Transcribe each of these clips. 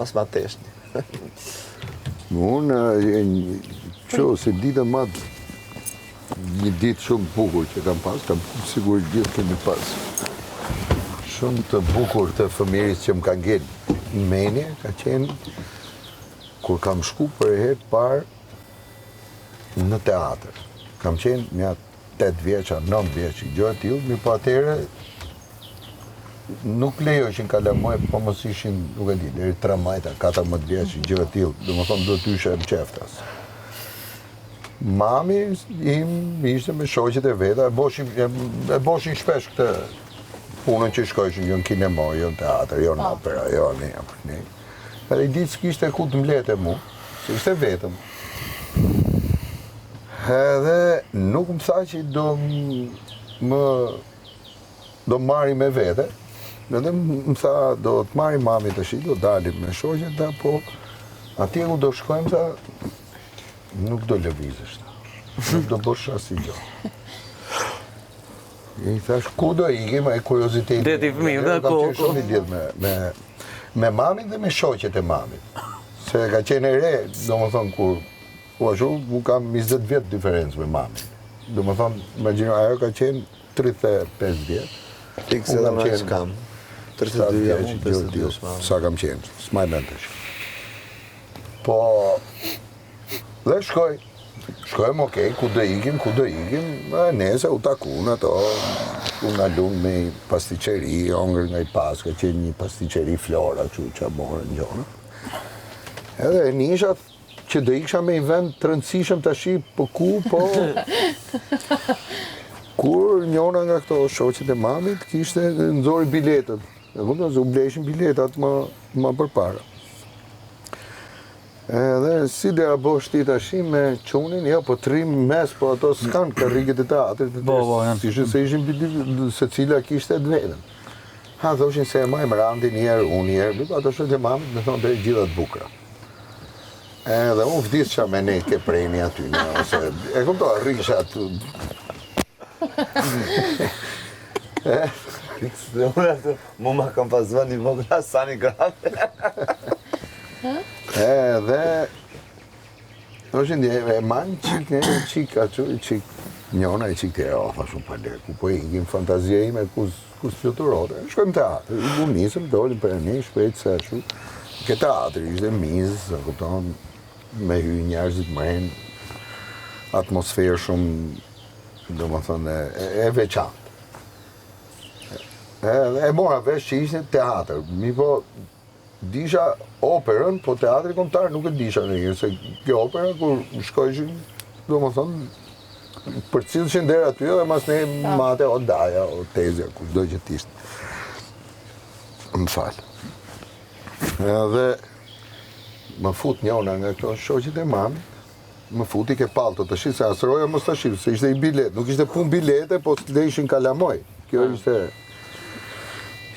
Pas ma teshni. Unë, që si ditë ma një ditë shumë bukur që kam pas, kam sigur gjithë kemi pas. Shumë të bukur të fëmijërisë që më ka ngel në menje, ka qenë kur kam shku për herë të parë në teatër. Kam qenë nja 8 vjeç a 9 vjeç, gjë e tillë, mirëpo atëherë nuk lejoshin kalamaj, po mos ishin, nuk e di, deri 13 a 14 vjeç, gjë e tillë, domethënë duhet të ishe mqeftas. Mami im ishte me shoqet e veta, e boshin, e, e boshin shpesh këtë punën që shkojshin jo në kinema, jo në teatr, jo në po. opera, jo në në. Edhe i ditë s'kishte ku të mlete mu, se ishte vetëm. Edhe nuk më tha që do më do marri me vete, edhe më tha do të marri mami tashi, do dalim me shoqet, tha, po atje ku do shkojmë, tha, nuk do lëvizësh, tha. nuk do bësh asnjë gjë. I thash, ku do ikim, e kurioziteti. Deti fëmijë, dhe ku. Kam qenë shumë i lidhur me, me, me mamin dhe me shoqet e mamit. Se ka qenë e re, domethënë, kur, u ashtu, u kam 20 vjet diferencë me mamin. Domethënë, imagjino, ajo ka qenë 35 vjet. Fiks edhe më që kam. 32 jam, 52 është mami. Sa kam qenë, s'maj mend tash. Po, dhe shkoj, shkojmë, okej, ku do ikim, ku do ikim, e nese u takun ato, u nalun me i pastiqeri, hongër nga i pas, ka qenë një pastiqeri Flora, që që morën gjona. Edhe e nisha që do iksha me një vend të rëndësishëm tashi, po ku, po... Kur njona nga këto shoqet e mamit kishte nxori biletët. E kupton se u bleshin biletat më më përpara. Edhe si do ja bosh ti tashi me çunin, jo, po të rrim mes, po ato s'kan karriget e teatrit, po, po, janë. Ishin se ishin secila kishte të vetën. Ha, thoshin se e majmë randin një herë, unë një herë, ato shoqet e mamit me thonë të gjitha të bukura. Edhe unë vdisha me nejt ke preni aty, në, ose, e kupto, rrisha aty. E, Dhe unë atë, mu ma kam pas vënë i vogël Hasani grave. Edhe, thoshin, e man qik, ne, qik, aty, qik, njona e qik tjera, o, thash unë pa le, ku po ikim, fantazia ime, ku, ku s'fluturote. Shkojmë teatr, u nisëm, dolim për ne, shpejt se ashtu. Ke teatri, ishte mizë, e kupton, me hy njerëzit mren, atmosferë shumë, domethënë, e, e veçantë. E, e mora vesh që ishte teatër, mirëpo Disha operën, po teatri kombëtar nuk e disha ndonjëherë, se kjo opera kur shkojshin, domethënë, përcillshin deri aty edhe masnej mate o daja, o tezja, kushdo që t'ishte. Më fal. Edhe më fut njona nga këto shoqet e mamit, më futi ke pallto tashi, se as roja mos ta shif, se ishte i bilet, nuk ishte punë bilete, po s'lejshin kalamoj. Kjo ah. ishte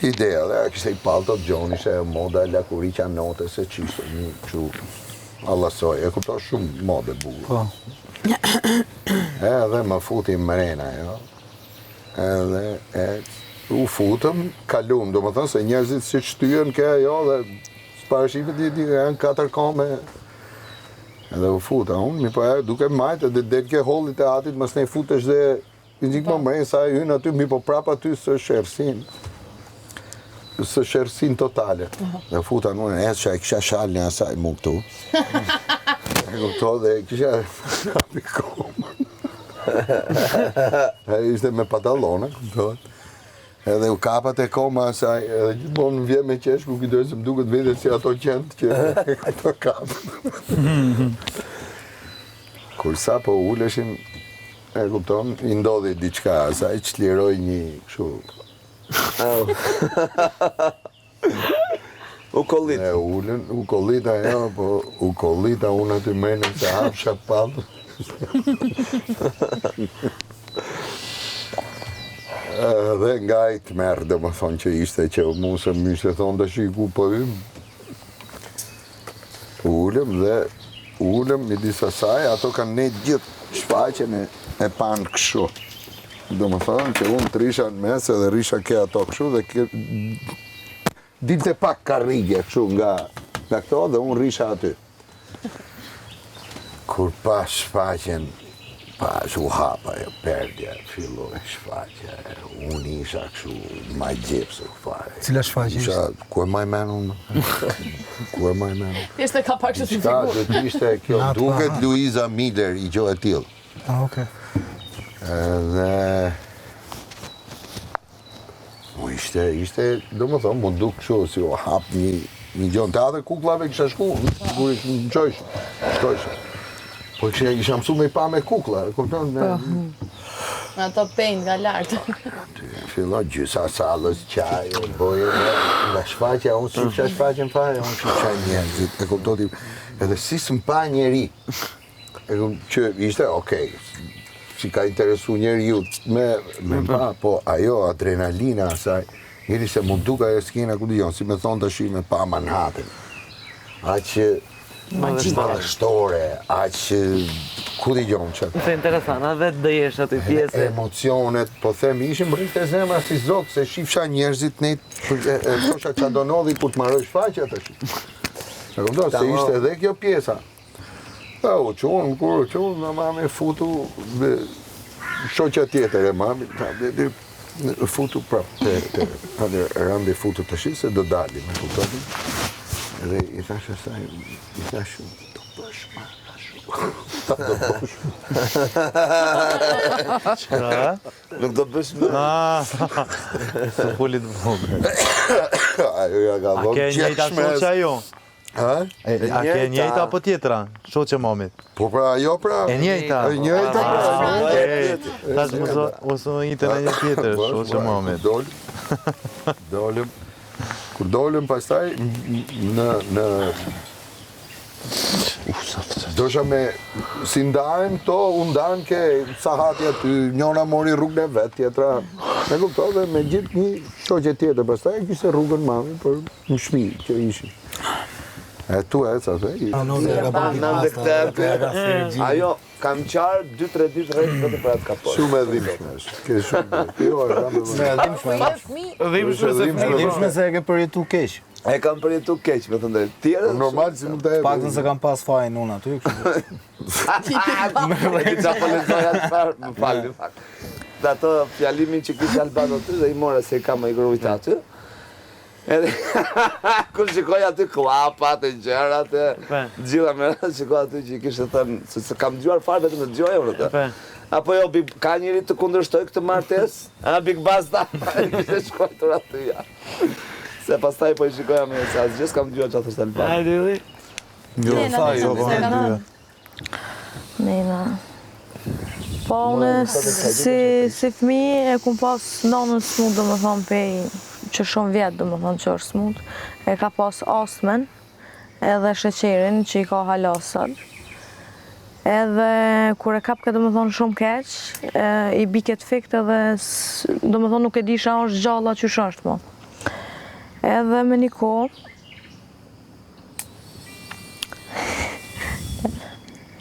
ideja, dhe kishte i pallto të gjonë, ishte moda lakuriqa note, se ç'ishte një kështu allasoj, e kupto shumë modë e bukur. Po. Edhe më futi mrena, jo. Edhe e, u futëm, kalum, domethënë se njerëzit si shtyhen ke ajo dhe s'parashifet di, janë katër kome Edhe u futa unë, mirëpo ajo duke majtë edhe del ke holli i teatrit, masnej futesh dhe i gjithë më mrenë sa e hynë aty, mirëpo prapa aty s'është errësinë. S'është errësinë totale. Dhe futa unë, e që e kisha shalën e asaj mu këtu. E kupto dhe kisha hapi komën. E ishte me patallona, kuptohet. Edhe u kapa te koma asaj, edhe gjithmonë më vjen me qesh kur kujtoj se më duket vetja si ato qentë që ato kapën. Kur sapo uleshim, e kupton, i ndodhi diçka asaj, çliroi një kështu. U kollit. E ulën, u kollit ajo, po u kollita unë aty mrena se hapsha pallë. Dhe nga ai tmerr, domethënë që ishte që mu se më ishte thonë tashi ku po hymë. U ulëm dhe u ulëm midis asaj, ato kanë nejtë gjithë shfaqjen e, e panë kështu. Domethënë që unë të rrisha në mes edhe rrisha ke ato kështu dhe ke... Dilte pak karrige kështu nga... Nga këto dhe unë rrisha aty. Kur pash shfaqjen, pash u hap ajo perdja, filloi shfaqja, unë isha kështu magjepsur fare. Cila shfaqje ishte? Isha, ku e maj men unë? Ku e maj men? Thjesht e ka pak kështu si figurë. Do të ishte kjo, duket Luiza Miller i gjo e tillë. Ah, okay. Edhe Po ishte, ishte, domethënë, m'u duk kështu, si u hap një, një gjo në teatër, kuklave kisha shku, sigurisht më çojsh, shkojsha. Po kisha, isha mësu me i pa me kukla, e kupton, me... Po. Me ato penjtë nga lartë. Aty, fillo gjysa sallës, qaj, boje, nga shfaqja, unë s'shifsha shfaqjen fare, unë shifsha njerëzit, e kupton ti, edhe si s'më pa njeri, E kupton, që ishte, okej, s'i ka interesu njeriu me, me pa, po ajo adrenalina asaj, njeri se m'u duk ajo skena ku dëgjon, si me thonë tashi me pa Manhattan. Aq madhështore, aq ku dëgjon që. Se interesant, a vetë do jesh aty pjesë. Emocionet, po them, ishin më rrihte zemra si zot, se shifsha njerëzit ne, e, e thosha ça do ndodhi kur të maroj shfaqja tashi. E kupton, se ishte edhe kjo pjesa. E u çuan, kur u çuan, dhe mami futu, dhe shoqja tjetër e mami, ta, dhe, dhe, futu prap, te, te, te, randi futu tashi se do dalim, e kupton? Dhe i thash asaj, i thash, do bësh ma, thash, ta do bësh ma. Çka? Nuk do bësh më. Ah, së fulit vogël. Ajo ja ka A dhënë ke njëjta shoqja jo? Ha? A ke e njëjta apo tjetra? Shoqe mamit. Po pra, ajo pra. E njëjta. E njëjta pra. Tash më zo, ose më njëjtën e një tjetër, po, shoqe po, mamit. Dol. Dolëm. Kur dolëm pastaj në në Dosha me, si ndahen këto, u ndahen ke sahati aty, njona mori rrugën e vet, tjetra, e kupton dhe me gjithë një shoqe tjetër, pastaj e kishte rrugën mami për në shpi që ishin. E tu e ca the. Ajo, kam qarë 2-3 ditë rresht vetëm për atë kapot. Shumë e dhimbshme është. Ke shumë. Jo, e kam e dhimbshme. Dhimbshme se E dhimbshme se e ke përjetu keq. E kam përjetu keq, me thënë drejt. Tjerë, Normal si mund të e. Paktën se kam pas fajin unë aty, kështu. E di ça po lexoja çfarë, më falni pak. Dhe ato fjalimin që kishte Albano aty dhe i mora se i kam i grujt aty. Edhe kur shikoj aty kllapat e gjërat e Po. gjitha me radhë shikoj aty që i kishte thënë se s'e kam dëgjuar fare vetëm e dëgjoja unë atë. Po. Apo jo, Big, ka njeri të kundërshtoj këtë martesë? A Big Basta i kishte shkruar aty ja. Se pastaj po i shikoja me se asgjë s'kam dëgjuar çfarë thoshte Albani. Hajde Ylli. Jo, Ne, tha, na, jo, na, po. na, na. Nena. Po unë si, si fëmi e kum pas nonën smut, domethonë pej që shumë vjet, domethonë që është smut. E ka pas astmen edhe sheqerin që i ka hala sot. Edhe kur e kapke domethonë shumë keq, e, i bike të fikt edhe domethonë nuk e disha është gjalla qysh është mo. Edhe me një kohë,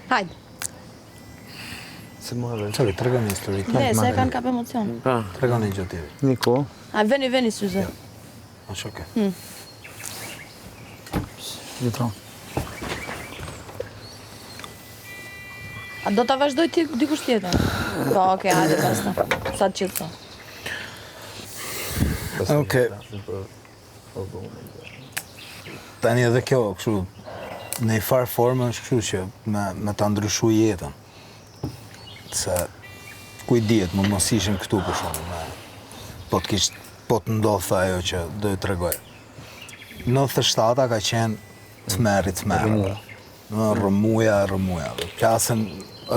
Hajde. Se morën. Sorry, tregon një histori. Ne, se e kanë kap emocion. Po. Tregon një gjë tjetër. Një kohë. A veni veni syze. Jo. Është okay. Hmm. Gjithon. A do ta vazhdoj ti dikush tjetër? Po, okay, hajde pastaj. Sa të gjithë. Okej. Tani edhe kjo, kështu, në një farë forme është kështu që me, me ta ndryshu jetën. Se ku i dihet, mund mos ishim këtu për shembull, me po të kish po të ndodhte ajo që do ju tregoj. 97-a ka qenë tmerri tmerri. Në rrëmuja rrëmuja. Plasën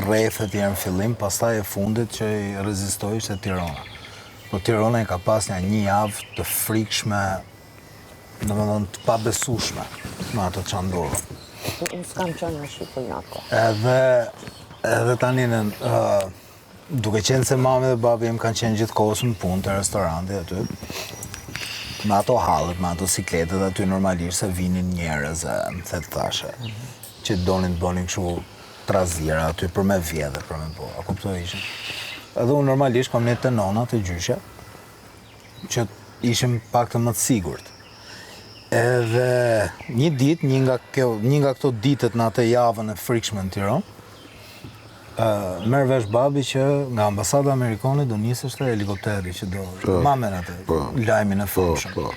rrethet janë në fillim, pastaj e fundit që i rezistoi ishte Tirana. Po Tirana e ka pas një një javë të frikshme, domethënë të pabesueshme me ato që ndodhën. Unë s'kam qenë në Shqipëri në atë kohë. Edhe edhe tani në uh, duke qenë se mami dhe babi im kanë qenë gjithë kohës në punë te restoranti aty, me ato hallet, me ato sikletet aty normalisht se vinin njerëz e më the të thashe, që donin të bënin kështu trazira aty për me vjedhë, për me bo, a kuptoj ishin. Edhe unë normalisht kam nejtë te nona, te gjyshja, që ishim pak të më të sigurt. Edhe një ditë, një nga kjo, një nga këto ditët në atë javën e frikshme në Tiranë, ë merr vesh babi që nga ambasada amerikane do niseshte helikopteri që do po. ma men atë po. lajmin e po, famshëm. Po.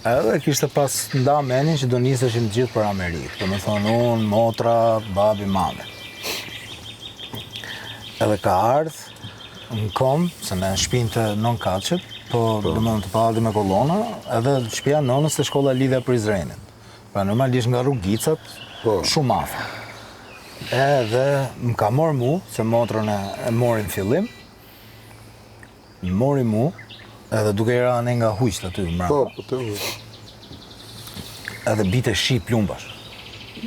Edhe kishte pas nda menin që do niseshim të gjithë për Amerikë, domethënë unë, motra, babi, mami. Edhe ka ardhë në kom, se ne në shpinë të nëntëkatëshit, po, po. domethënë te pallati me kolona, edhe shpia nonës te shkolla Lidhja e Prizrenit. Pra normalisht nga rrugicat, po. shumë afër. Edhe më ka morë mu, se motrën e, e mori në fillim, Më mori mu, edhe duke i ra anej nga huqtë aty mbrapa. Po, po të huq. Edhe bite shi plumbash.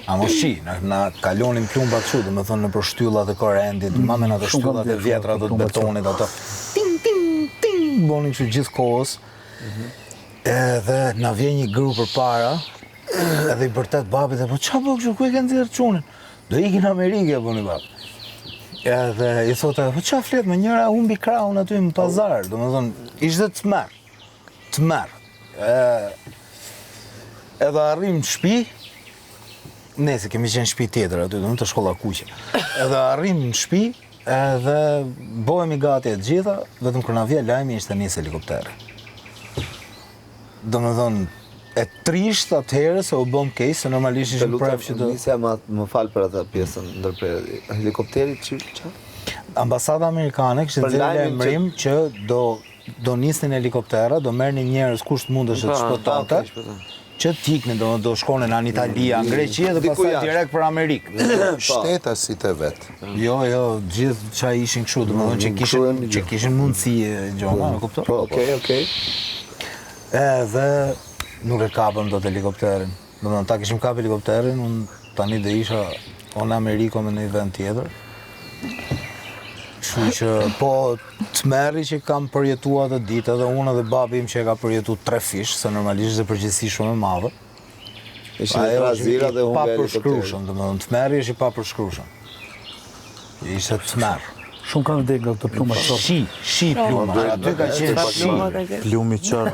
Amo shi, na, na kalonin plumbat kështu, domethënë nëpër shtyllat e korrentit, mm, ma men ato shtyllat e vjetra ato të betonit, ato ting, ting, ting, bonin kështu gjithë kohës. Mm -hmm. Edhe na vjen një gru përpara, edhe i bërtet babit, dhe po ça po kështu, ku e ke nxjerrë çunin? Do ikin në Amerikë, e bëni babë. Edhe i thotë, po ça flet me njëra humbi krahun aty në pazar, domethënë, ishte tmerr, tmerr. E, edhe arrim në shpi, nese kemi qenë shpi tjetër aty, domethënë te shkolla kuqe. Edhe arrim në shpi, edhe bohemi gati e të gjitha, vetëm kur na vjen lajmi ishte nis helikopteri. Domethënë, e trishtë atëherë se u bëm keq, se normalisht ishim pref që do... Nisja më, më fal për atë pjesën ndërprerje. Helikopteri që që? Ambasada amerikane kishte nxjerrë lajmërim që do do nisnin helikoptera, do merrnin njerëz kush të mundeshte të shpëtonte që të iknin, do do shkonin në Itali, në Greqi dhe pastaj direkt për Amerikë. Po. Shtetasit e vet. Jo, jo, gjithë ça ishin kështu, domethënë që kishin që kishin mundësi gjona, e kupton? Po, po. Okej, okej. Edhe nuk e kapëm dot helikopterin. Domethënë ta kishim kap helikopterin, unë tani do isha o në Amerikë o në një vend tjetër. Kështu që po tmerri që kam përjetu atë ditë edhe unë edhe babi im që e ka përjetu trefish, se normalisht është përgjegjësi shumë e madhe. Ishin në trazira dhe humbi helikopterin. Papërshkrueshëm, domethënë tmerri është i papërshkrueshëm. Ishte tmerr. Shumë kanë vdekë nga këto plumba qorr. Shi, shi plumba. Aty ka qenë shi. Plumi qorr.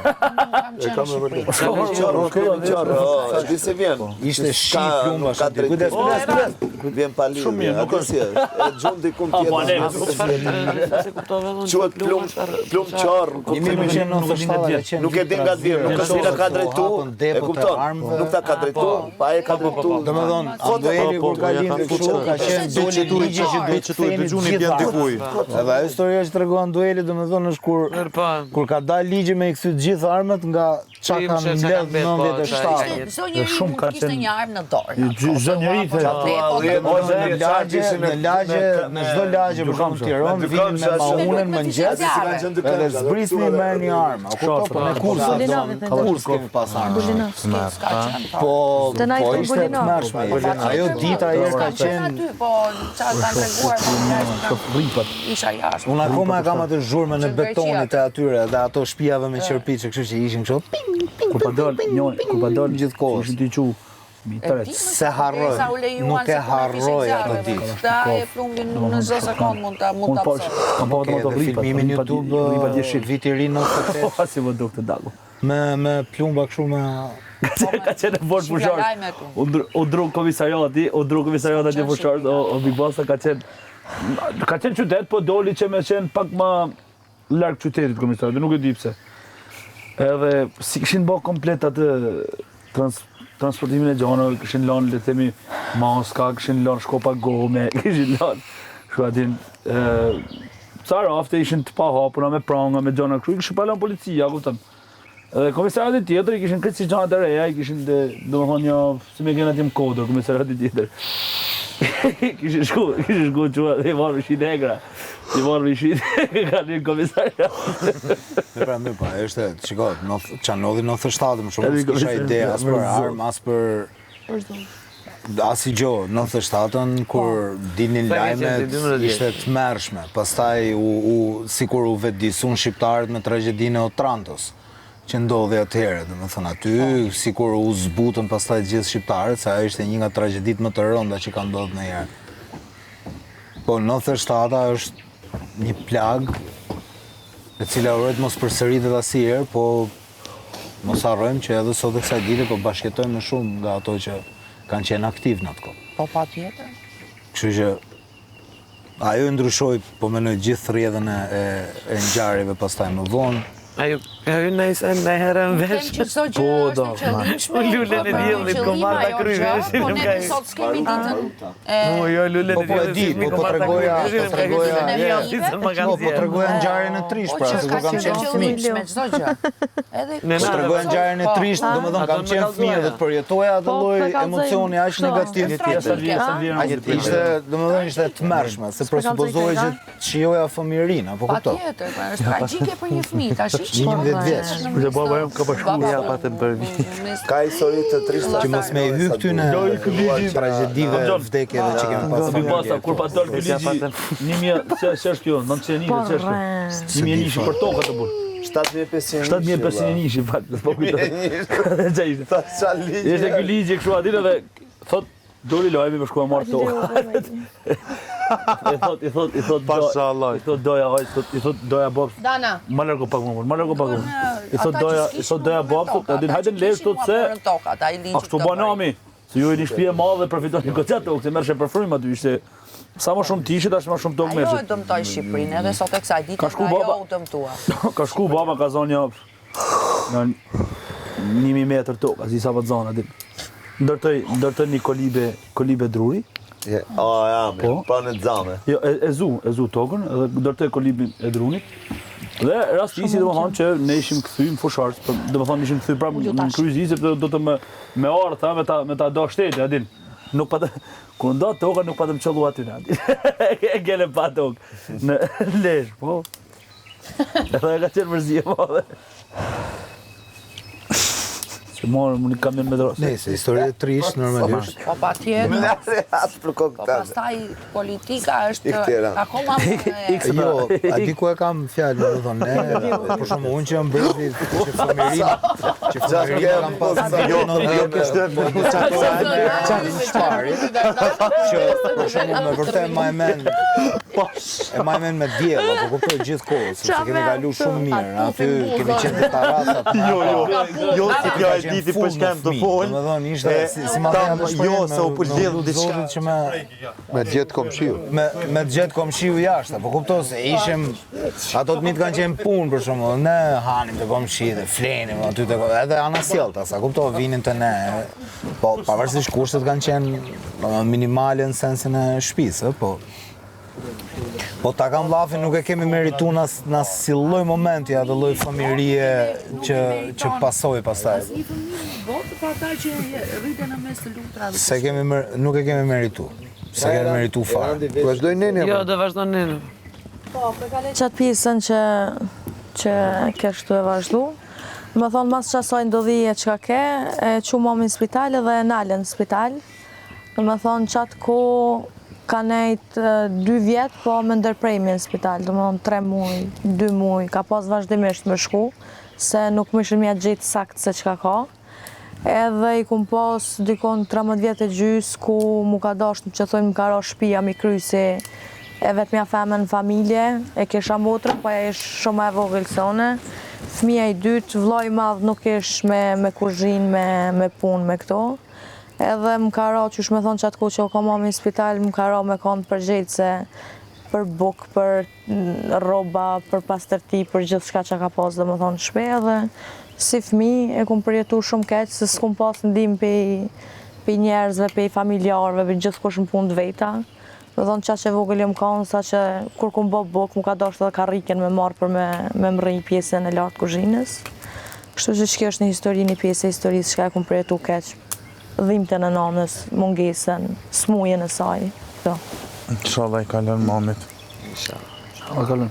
E kam e vërtetë. Qorr, plumi qorr. E di si vjen. Ishte shi plumba. Kujdes, kujdes, kujdes. Vjen pa lidhje. Shumë mirë, nuk është. Si është. E gjun dikun tjetër. Quhet plum, plum qorr. 1997 Nuk e di nga vjen, nuk është si ta ka drejtu. E kupton? Nuk ta ka drejtu, pa e ka drejtu. Domethënë, Andueli kur ka lindur kështu, ka qenë doli ligji që duhet të theni të gjitha armët. Edhe ajo historia që tregon Andueli, domethënë është kur po. kur ka dalë ligji me i kthy të gjitha armët nga ça kanë mbledh 97. Çdo njeri mund të kishte një armë në dorë. Çdo njeri të në lagje, në lagje, në çdo lagje për shembull në Tiranë vinin me maune në mëngjes edhe zbrisnin me një armë. A kupton, po ne kurrë kurrë s'kemi pas armë. Po, po ishte e tmerrshme. Ajo dita ajo ka qenë aty, po çfarë kanë treguar po rripat. Isha jashtë. Unë akoma e kam atë zhurmën e betonit të atyre dhe ato shtëpiave me qerpiç, kështu që ishin kështu. Kur pa dal, një, kur pa dal gjithë kohës. Ishin të çu. S'e harroj, nuk e harroj atë ditë. Ta e plumbin në çdo sekond mund ta mund ta pësosh. Kam pa ato rripat, filmimi në YouTube, rripat Viti i Ri 98. Po si më duk të dagu. Me me plumba kështu me Ka qenë e fortë fushor. U ndru, u ndru komisariati, u ndru komisariati atje fushor, o, o Big Boss ka qenë ka qenë qytet, po doli që me qenë pak më larg qytetit komisariati, nuk e di pse. Edhe si kishin bë komplet atë trans, transportimin e gjanave, kishin lënë le të themi maska, kishin lënë shkopa gome, kishin lënë, kështu atin ë ca rafte ishin të pahapura me pranga, me gjana kështu, i kishin pa lënë policia, kupton. Edhe komisariati tjetër i kishin krejt si gjanat e reja, i kishin dhe, domethënë një, si me qenë atje në kodër, komisariati tjetër. kishin shku, kishin shku çuna dhe i marrë ishin egra. I marrë ishin, kanë një komisariat. Me pra, me pa, është, shiko, ça ndodhi 97, më shumë, s'kisha ide as për armë, as për... Për zonë. Asgjë, 97-ën, kur dilnin lajmet, ishte e tmerrshme. Pastaj, u, u, sikur u vetëdijesun shqiptarët me tragjedinë e Otrantos, që ndodhi atëherë, domethënë, aty, po. sikur u zbutën pastaj gjithë shqiptarët, se ajo ishte një nga tragjeditë më të rënda që ka ndodhur ndonjëherë. Po, 97-a është një plagë, e cila uroj të mos përsëritet asnjëherë, po. Mos harrojmë që edhe sot e kësaj dite po bashkëjetojmë me shumë nga ato që kanë qenë aktiv në atë kohë. Po patjetër. Kështu që ajo e ndryshoi, po mendoj gjithë rrjedhën e, e, e ngjarjeve pastaj më vonë. Ajo, ajo në isë në herë në Them vesh. që çdo gjë Po, është do, e qëllimshme. Unë lulen e po, diellit, qëllim kom marrë ta ajo kry gjë, veshin, Po më ne ka sot s'kemi ditën e Mu, jo, lulen Po e po e diellit, di, si po po kom marrë ta kry tregoja, veshin, po më ka tregoja, hyrë në je. një më kanë Po, po nxjerrë. tregoja ngjarjen e trishtë, Po pra, që se ka kur kam qenë qenë e fëmijë. qëllimshme çdo gjë. Edhe Ne Po na- tregoja ngjarjen e Po. trishtë, domethënë Ato kam më qenë kallzoj, fëmijë dhe ja. të përjetoja atë Po, lloj po kallzoj emocioni aq kështu. negativ. Është tragjike. Aq ishte, domethënë ishte e tmerrshme, se presupozohej që të shijoja fëmijërinë, apo kupton? Patjetër, po është tragjike për një fëmijë, tash Një 11 vjeç. Kurse baba jem ka bashkuar. Ja, pa të bërë vi. Ka histori të trishta. Që mos me i hy këty në tragjedive, vdekjeve që kemi pas Big Basta, kur pa dalë ky Ja, ligji, patëm. 1000, se se është kjo, 901, Po, se është kjo. 1001 për tokë atë burr. 7501. 7501, fal, s'po kujtoj. Qa ishte? Ta qa ligji. Ishte ky ligji kështu aty dhe thot doli lajmi me shkua marr tokë. I thot, i thot, i thot, do, Pasha Allah. i thot doja, oj, thot, i thot doja babs. Dana. Ma largo pak më vonë, ma largo pak më vonë. I thot Ata që doja, i s'kishin thot doja morën babs, toka, e din ata hajde që në lezhë kishin thot ua se morën tokat, ai ligji Ashtu këtë bën nami, se ju jeni shtëpi e madhe dhe përfitoni goxha tokë, se merreshe për frymë aty ishte sa më shumë të ishit, aq më shumë tokë Ajo e merreshe. dëmtoi Shqipërinë, edhe sot e kësaj dite Ka shku nga ajo baba. u dëmtua. Ka shku baba ka zonë një një 1000 metër tokë, asi sa po të zonë aty. Ndërtoi ndërtoi një kolibe, kolibe druri. Je, a, ja, Po. pa në xame. Jo, e, e zu, e zu tokën dhe ndërtoi kolibin e drunit. Dhe rastisi domethënë që ne ishim kthy në Fushars, po domethënë ishim kthy prapë në Kryzi sepse do të më me ardh tha me ta me ta do shteti, a din. Nuk pa kur nda toka nuk patëm qellu aty na. E gele pa tokë në Lezhë, po. Edhe ka qenë mërzi e madhe. Që morëm unë kamion me drosë. Nëse histori e trishtë normalisht. Po patjetër. Lare atë për Po kokë tënde. pastaj politika është Ik tjera. akoma më e- Jo, a di ku e kam fjalën, do të thonë, ne, për shembull, unë që jam brezi që fëmijërinë, që fëmijërinë e kam pas Jo, jo, kështë po po qato qato shpari, që për shembull me vërtet maj mend, e maj mend me diell, apo kuptoj gjithë kohës, sepse kemi kalu shumë mirë, aty kemi qenë te tarracat. Jo, jo, jo, si kjo e Kemi qenë diti full për shkem me të fëmijë, fol. Domethënë ishte e, si, si ma tam, thënë atë shprehjen, Jo, me- se u me pëlidh u lut diçka. Zotit që me Me gjetë komshiu. me me të gjetë komshiu jashtë, po kupto se ishim ato të mitë kanë qenë punë për shembull, ne hanim te komshi dhe flenim aty te edhe anasjellta, sa kupto vinin te ne. Po pavarësisht kushtet kanë qenë domethënë minimale në sensin e shtëpisë, ë, po Po ta kam llafin nuk e kemi meritu në as, në asnjë lloj momenti atë lloj fëmijërie që që pasoi pastaj. Asnjë fëmijë në botë pa ata që rriten në mes të lutrave. Se kemi mer, nuk e kemi meritu. Se kemi meritu fare. Vazhdoj neni Jo, apo? do vazhdon neni. Qatë pjesën që, që ke shtu e vazhdu, më thonë mas qasaj ndodhije çka ke, e qu mami në spital edhe e nalën në spital. Dhe më thonë qatë ko ka nejt e, dy vjet, po me ndërprejmje në spital, dhe më thonë tre muj, dy muj, ka pas vazhdimisht me shku, se nuk më ishin mja gjetë sakt se çka ka. Edhe i kum pas dikon 13 vjet e gjys ku mu ka dasht që thojnë më ka ra shtëpia mi kry si e vetmja femër në familje, e kisha motrën, po ajo ish shumë më e vogël se une. Fëmija i dytë, vëllai i madh nuk ish me me kuzhinë, me me punë me këto. Edhe më ka ra, qysh me thonë qatë kohë që u ka mami në spital, më ka ra me kanë përgjegjëse për buk, për mm, rroba, për pastërti, për gjithçka që ka pas, domethënë në shtëpi edhe si fëmijë e kum përjetu shumë keq se s'kum pas ndihmë pej pej njerëzve, pej familjarëve, pej gjithkush në punë të veta. Do thonë qaq e vogël jam kanë, sa që kur kum bë buk, mu ka dashur edhe karriken me marrë për me me mrri pjesën e lartë kuzhinës. Kështu që që kjo është një histori, një pjesë e historisë që e kum përjetu keq. Dhimbjen e nanës, mungesën, smujën e saj. Po. Inshallah i kalon mamit. A kalon.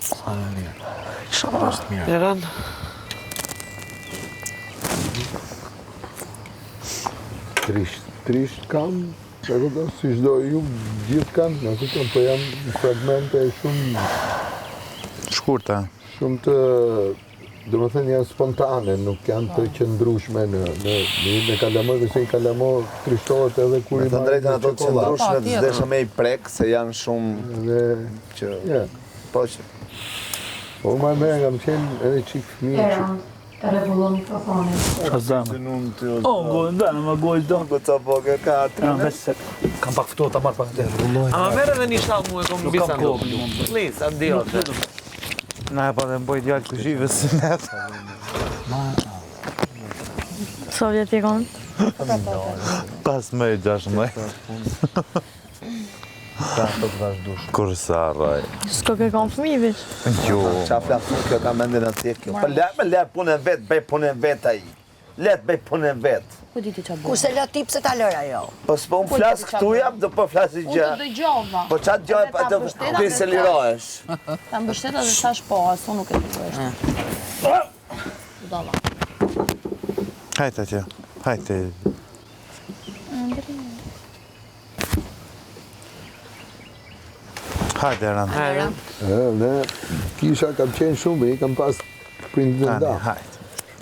Sa më mirë. Është mirë. Eran. Trisht, trisht kam, e kupton, si çdo ju gjithë kanë, e kupton, po janë fragmente shumë Shkurta. shumë të do më thënë janë spontane, nuk janë të qëndrueshme në në në jetën e kalamojve, se i kalamo trishtohet edhe kur Me i të marrin drejtën me ato të çokoladë. qëndrueshme të zdesha me i prek se janë shumë Dhe që ja, po që po më merr kam qenë edhe çik fëmijë që Po. Ta rregullon mikrofonin. Qa zemër. O, gojë, dhe, më gojë, do. Po ca po ke ka atë. Ja, veç se kam pak ftohtë ta marr pak të A ma merr edhe një shall mua kom Nuk kam bisa kohë, blu. Please, adio. Na e pa dhe mboj djalë kuzhivës si net. Sa vjet i kanë? 15, 16. Sa të të vazhdush. Kur sa rraj. S'ko ke kanë fëmijë veç. Jo. Qa flas unë kjo ka mendin atje kjo. Po le, më le punën vet, bëj punën vet ai. Le të bëj punën vet. Ku di ti ç'a bën? Kurse lë ti pse ta lër ajo? Po s'po unë flas këtu jam, do po flas i Unë gjë. të dëgjova. Po qa dëgjoj, Edhe pa ta të mbështeta ti dhe se thash- lirohesh. Ta mbështeta dhe thash po, as unë nuk e di ku është. Budalla. Hajde atje. Hajde. Hajde, Ran. Hajde. E, ne kisha kam qenë shumë, i kam pas prindët e Tani, nda. hajde.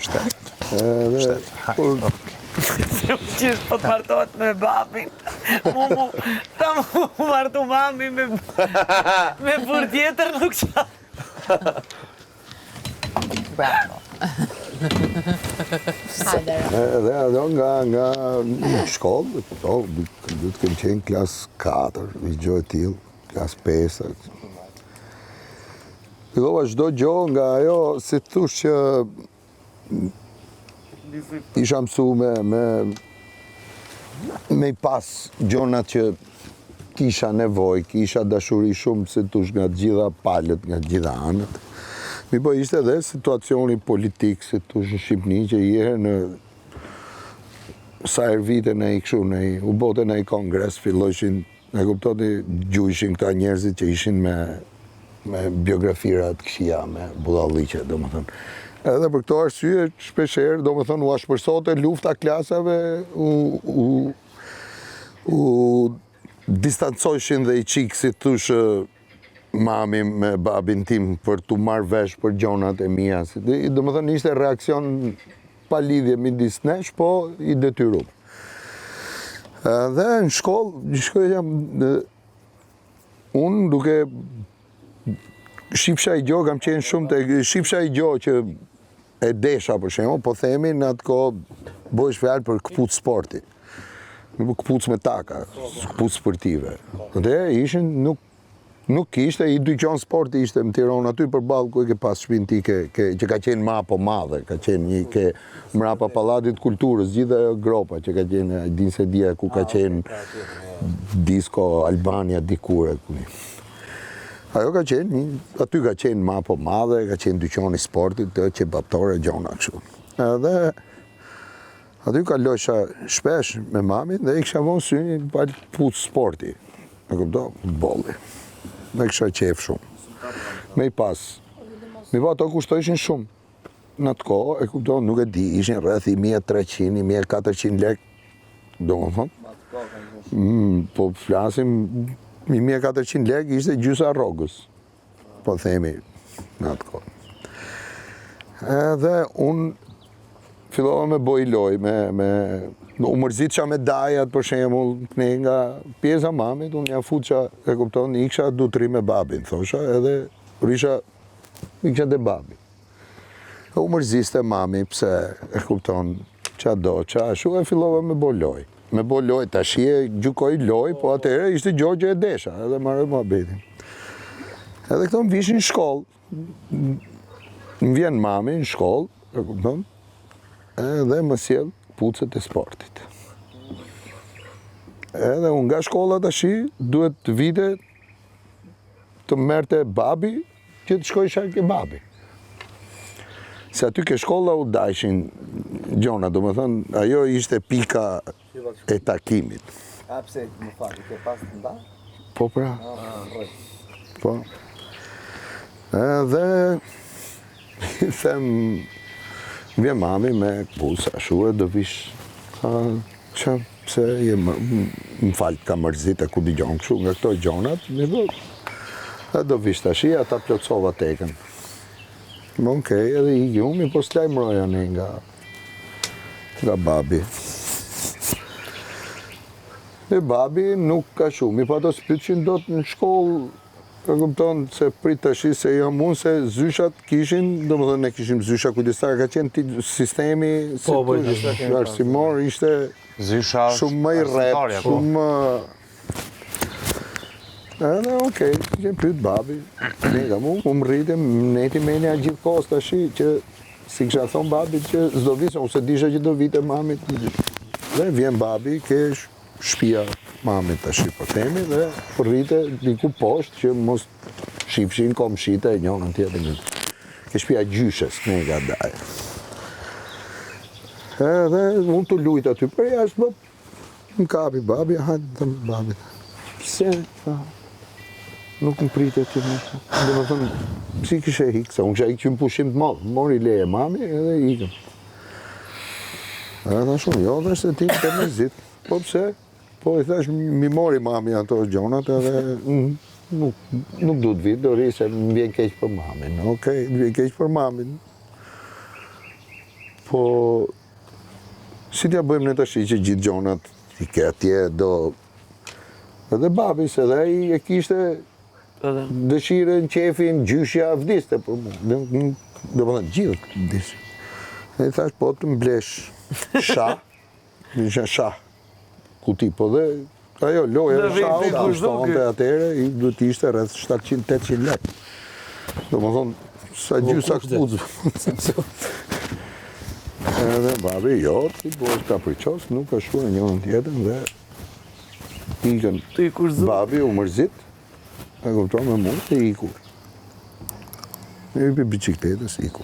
Shtet. Edhe, Shtet. Hajde. kur Okej. Qysh po të martohet me babin. Mu mu, ta mu martu mami me me burr tjetër nuk qa. Bravo. Hajde. Ran. Edhe ajo nga, nga në shkollë, po, du të kem qenë klas 4, një gjë e tillë, klas 5. Fillova çdo gjë nga ajo, si të thush që isha mësu me, me, me i pas gjonat që kisha nevojë, kisha dashuri shumë, si të thush, nga të gjitha palët, nga të gjitha anët. Mi po ishte edhe situacioni politik, si të thush në Shqipëni, që i herë në sa herë vite në i kështu, në i, u bote në i kongres, fillojshin, e kuptoni, gjujshin këta njerëzit që ishin me, me biografira të këqija, me budalliqe, domethënë. Edhe për këto arsye, shpesh herë, domethënë, u ashpërsote lufta klasave, u, u, u distancojshin dhe i qikë, si thush, mami me babin tim për t'u marrë vesh për gjonat e mia. Si, domethënë, ishte reaksion pa lidhje midis nesh, po i detyrum. Edhe në shkollë, në shkollë jam, e, unë duke shifsha i gjo, kam qenë shumë të, shifsha i gjo që e desha për shembull, po themi në atë kohë bëhesh fjalë për këpucë sporti. Nuk këpucë me taka, këpucë sportive. Dhe ishin nuk nuk kishte, i dyqan sporti ishte në Tiranë aty përballë ku e ke pas shtëpinë ti ke, ke që ka qenë ma po madhe, ka qenë një ke mrapa pallatit kulturës, gjithë ajo gropa që ka qenë, e din se dia ku ka qenë disco Albania dikur e ku. Ajo ka qenë, një, aty ka qenë ma po madhe, ka qenë dyqani sportit, të qebaptore, gjona kështu. Edhe aty kalosha shpesh me mamin dhe i kisha vonë synin pa këpucë sporti. E kupton? Futbolli. Me kisha qejf shumë. Me i pas. Mi po ato kushtojshin shumë. Në atë kohë, e kupton, nuk e di, ishin rreth 1300, 1400 lek, domethënë. Mm, po flasim 1400 lek ishte gjysa rrogës. Po themi në atë kohë. Edhe unë fillova me boj loj, me, me, u mërzitsha me dajat, për shembull, ne nga pjesa mamit, unë ja futsha, e kupton, iksha du të rri me babin, thosha, edhe risha, iksha te babi. E u mërziste mami, pse, e kupton, qa do, qa ashtu, e fillova me bo loj. Me bo loj, tash e gjykoj loj, po atëherë ishte gjë që e desha, edhe marrë muhabetin. Edhe këto më vishin në shkollë, më vjen mami në shkollë, e kupton, edhe më sjell këpucët e sportit. Edhe unë nga shkolla tashi duhet të vite të merrte babi që të shkojsha ke babi. Se aty ke shkolla u dajshin gjona, domethënë, ajo ishte pika e takimit. A pse, më fal, ke pas të nda? Po pra. Po. Edhe i them vjen mami me këpucë, ashtu e do vish. Tha, që pse je më, më fal, ka mërzit e ku dëgjon kështu nga këto gjonat, mi do. E do vish tash, ata plotësova tekën. Më okej, edhe i gjumi, po s'lajmëroja ne nga nga babi. E babi nuk ka shumë, mi po ato s'pyetshin dot në shkollë. E kupton se prit tashi se jam unë se zyshat kishin, domethënë ne kishim zysha kujdestare, ka qenë ti sistemi si Po, po, tush, arsimor ishte Zysha shumë më i rreptë, arsimtarja, po. shumë më Edhe okej, që pyet babi, ne kam unë, unë rritem, neti menja gjithë kohës tashi që si kisha thonë babit që s'do vise, unë se disha që do vite mamit. Dhe vjen babi, ke shtëpia mamit tashi po themi dhe po rrite diku poshtë që mos shifshin komshite e njënën tjetër. Ke shtëpia gjyshes, ne ka daj. Edhe unë të lujt aty për jashtë, po më kapi babi, hajde të më babi. Pse, tha, nuk më pritet ti më. Do më thënë, pse kishe ikë, se unë kisha ikë që në pushim të madh, mori leje mami edhe ikëm. Edhe thash unë, jo, dhe se ti të mërzit. Po pse? Po i thash, mi mori mami ato gjonat edhe mm, nuk, nuk du të vi, do rri se më vjen keq për mamin. Okej, më vjen keq për mamin. Po, si t'ja bëjmë ne tash që gjithë gjonat i ke atje, do... Edhe babi, se dhe ai e kishte dëshirën, qefin, gjyshja vdiste për mua. Do më thënë, gjithë vdisin. E i thash, po të më blesh shah, në isha shah, kuti, po dhe ajo loja e shahut kushtonte atëherë, i duhet të ishte rreth 700-800 lekë. Do më thonë, sa gjysa këpucë. Edhe babi, jo, ti bëhesh kapriços, nuk ka shkuar njënën tjetër dhe ikën. Babi u mërzit, e kupton me mu, dhe iku. I hypi bicikletës, iku.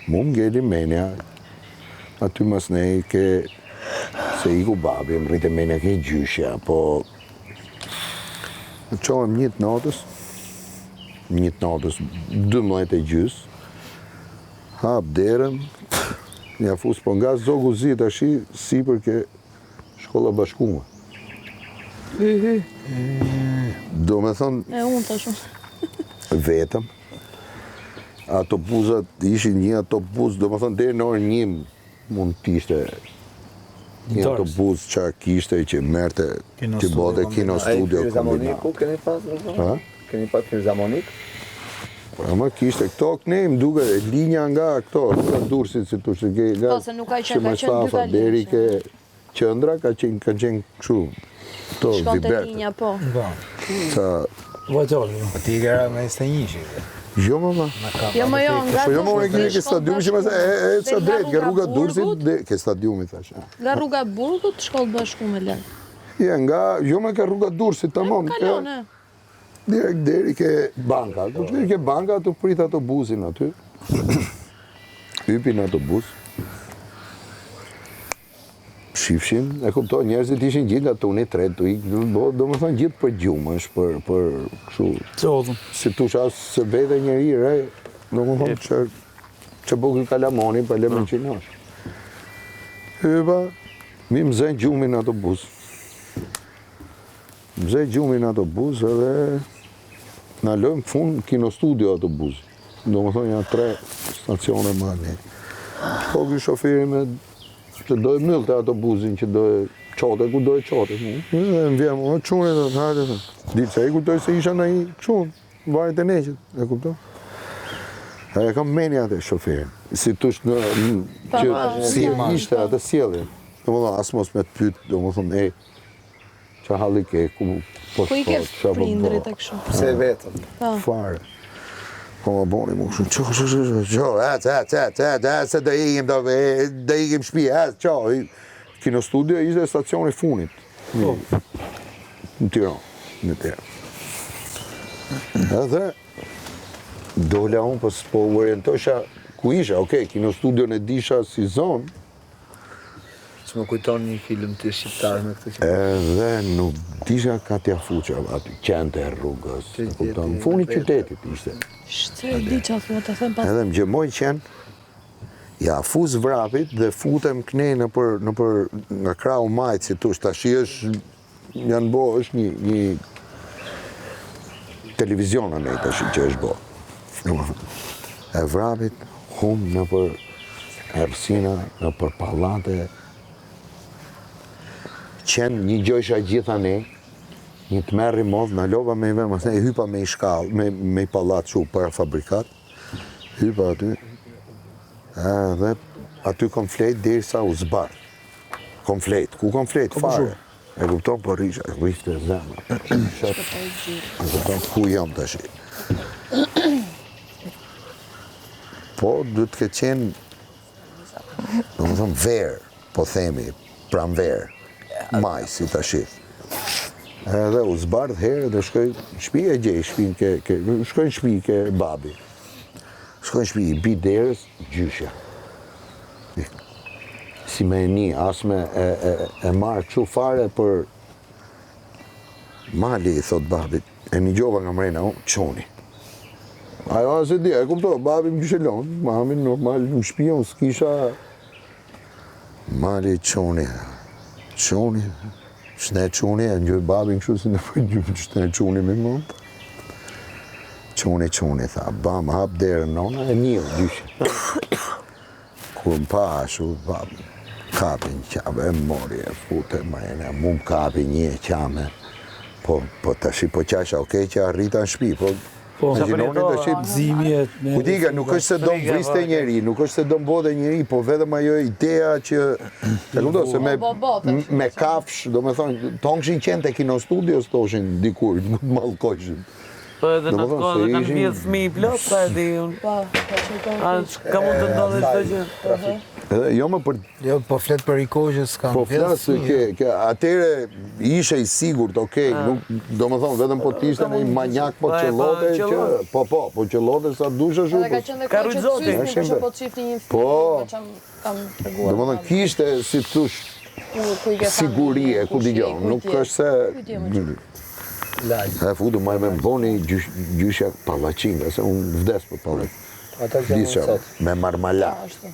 Mu më ngeli menja, aty mas nej ke, se iku babi, më rrite menja ke gjyshja, po... Çohem një të natës, një të natës, 12 e gjys, hap derën, ja fus, po nga Zogu Zi tashi, sipër ke shkolla bashkume. Do me thënë... E unë të shumë. Vetëm. Autobuzat ishin një autobuz, do me thënë, deri në orën një mund të ishte një autobuz që kishte që merrte që bote kino studio kombinat. Ku keni pas, do Keni pas filharmonik? Po, ama kishte këto këne, më duke linja nga këto, nga Durrësit, si të ke, nga Po, se nuk ka qenë, ka qenë dy kalime. Deri ke qendra, ka qenë, ka qenë kështu, këto Shkonte viberte. linja, po. Po. Sa, Vajtoli. Po ti i ke ra me 21 shi. jo më ma. Jo, më jo, nga Po jo më unë e Durrësi ke stadiumi që më e e sa Dhe nga drejt, ke rruga rruga Durrësit Burgut? dhe ke stadiumi thash. Nga rruga Burgut, shkollë bashkume lart. Ja, nga, jo më ke rruga Durrësit tamam. ke- Kalon, e. Direkt deri ke banka. Kur deri ke banka, aty prit autobusin aty. Hypi në autobus. Shifshin, e kuptoj, njerëzit ishin gjithë nga tuni tret, tu ik, do, do më thënë gjithë për gjumë, është për, për kështu, Qodhën. si tush as se vete njeri, re, do më thënë që, që po ky kalamoni, pa le më qinosh. Hypa, mi më zënë gjumi në autobus. Më zë gjumi në autobus edhe na lëmë fund kino studio autobusi. Do më thonë janë tre stacione më ne. Shko ky shoferi me që do e myllte autobusin që do e çote ku do e çote. Dhe më vjen, o çuni, thotë, hajde. thotë. Di pse e kujtoj se isha në një çun, varet e neqet, e kupton? E e kam meni atë shoferin. Si tush në, në që po, si po. ishte atë sjellje. Do më thonë, as mos me të pyet, do më thonë, e, Qa halli ke, ku po Ku i ke shko, qa po prindrit bo. e kështu. Pse vetëm? Po. Fare. Po më boni mu kështu, qo, qo, qo, qo, qo, ec, ec, ec, ec, ec, se do ikim, do, e, do ikim shtëpi, ec, qo. I- Kino studio ishte stacioni funit. Në, në Tiranë, në Tiranë. Edhe dola unë, po s'po u orientosha ku isha, okej, kino studion e disha si zonë, Që më kujton një film të shqiptar me këtë që... Edhe nuk disha ka t'ja fuqa aty, qente e rrugës, e kupton, në fundi qytetit ishte. Shtë e di që thua, të them pas. Edhe më gjëmoj qenë, ja fus vrapit dhe futem knej në për, në për, nga krahu majt, si tush, tashi është, janë bo, është një, një televizion anej tashi që është bo. Domethënë, E vrapit, hum në për errësina, në për pallate, qenë një gjojsha gjitha ne, Një tmerr i modh, nalova me i vend, masnej hypa me i shkallë, me, me i pallat që u parafabrikat, hypa aty, edhe aty kom flejt derisa u zbardh. Kom flejt, ku kom flejt, fare. E kupton, po rrisha, rrihte zemra. E kupton, ku jam tashi. Po, duhet të ketë qenë, domethënë, verë, po themi, pranverë, maj, si tashi. Edhe u zbardh herët dhe shkoj në shpi e gjej shpinë ke, ke, shkoj në shpi ke babi. Shkoj në shpi, i bi derës, gjyshja. Si me e ni, as me e, e, e marrë kështu fare për Mali, i thot babit, e nigjova nga mrena, unë, çuni. Ajo as e di, e kupto, babi më kishte lonë, mami normal në shpi, unë s'kisha Mali, çuni, çuni, çne çuni, e ngjoj babin kështu si në përgjum, çne çuni me mund. Çuni, çuni, tha, bam, hap derën nona, e niu, gjyshe. Kur më pa ashtu, pa, kapi në qafë, e mori, e fute mrena, mu më kapi një e qame, po, po tashi po qasha, okej që arrita në shpi, po, Po, imagjinoni tashi, Zimje, me... Kujtika, nuk është se do më vriste po, njeri, nuk është se do më bote njeri, po vetëm ajo ideja që, e kupton, se me, Po, bo, bo, tash. me kafsh, do me thonë, t'hongshin qentë e kinostudios, thoshin dikur, më të mallkojshin. Po edhe në atë kohë edhe kanë vjedh fëmijë plot, sa e di unë. Po, po që po. A ka mund të ndodhë çdo gjë. Edhe jo më për Jo, po flet për i kohë që s'kan Po flas ke, ke atëre ishe i sigurt, okay, Ah. nuk do të thonë vetëm po të ishte një manjak po Po, e, po, qellote që qëllon. po po, po qellote sa dush ashtu. Edhe ka Po, qenë dhe Ka kohë që rujt zoti. të syzni, për Është që po të shifni një film, Po. me që kam treguar. do të thonë kishte si thosh Ku, ku i ke sigurie, ku dëgjon, nuk është se Kujt je, më E futu më me mboni gjysh, gjyshja pallaçinka, se unë vdes për pallaçinka. Ata që janë Disha, sot. me marmala. Ashtu.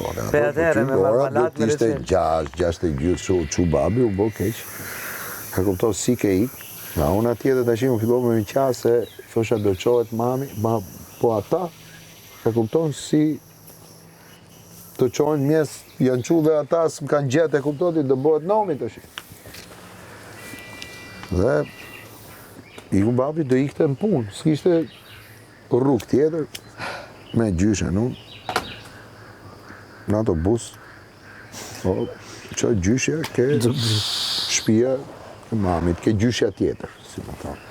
Ora, Pe atëherë, me ora marmalat, duhet me ishte reçel. 6, 6 e gjysë, çu, çu babi, u bo keq. E kupton si ke ik. Nga ona tjetër tash unë fillova me qa se thosha do çohet mami, ma po ata e kupton si të çohen mjes, janë çu dhe ata s'më kanë gjetë, e kupton ti, do bëhet nomi tash. Dhe iku babi do ikte në punë, s'kishte rrugë tjetër me gjyshen unë në autobus po që gjyshja ke shpia e mamit, ke gjyshja tjetër, si më thonë.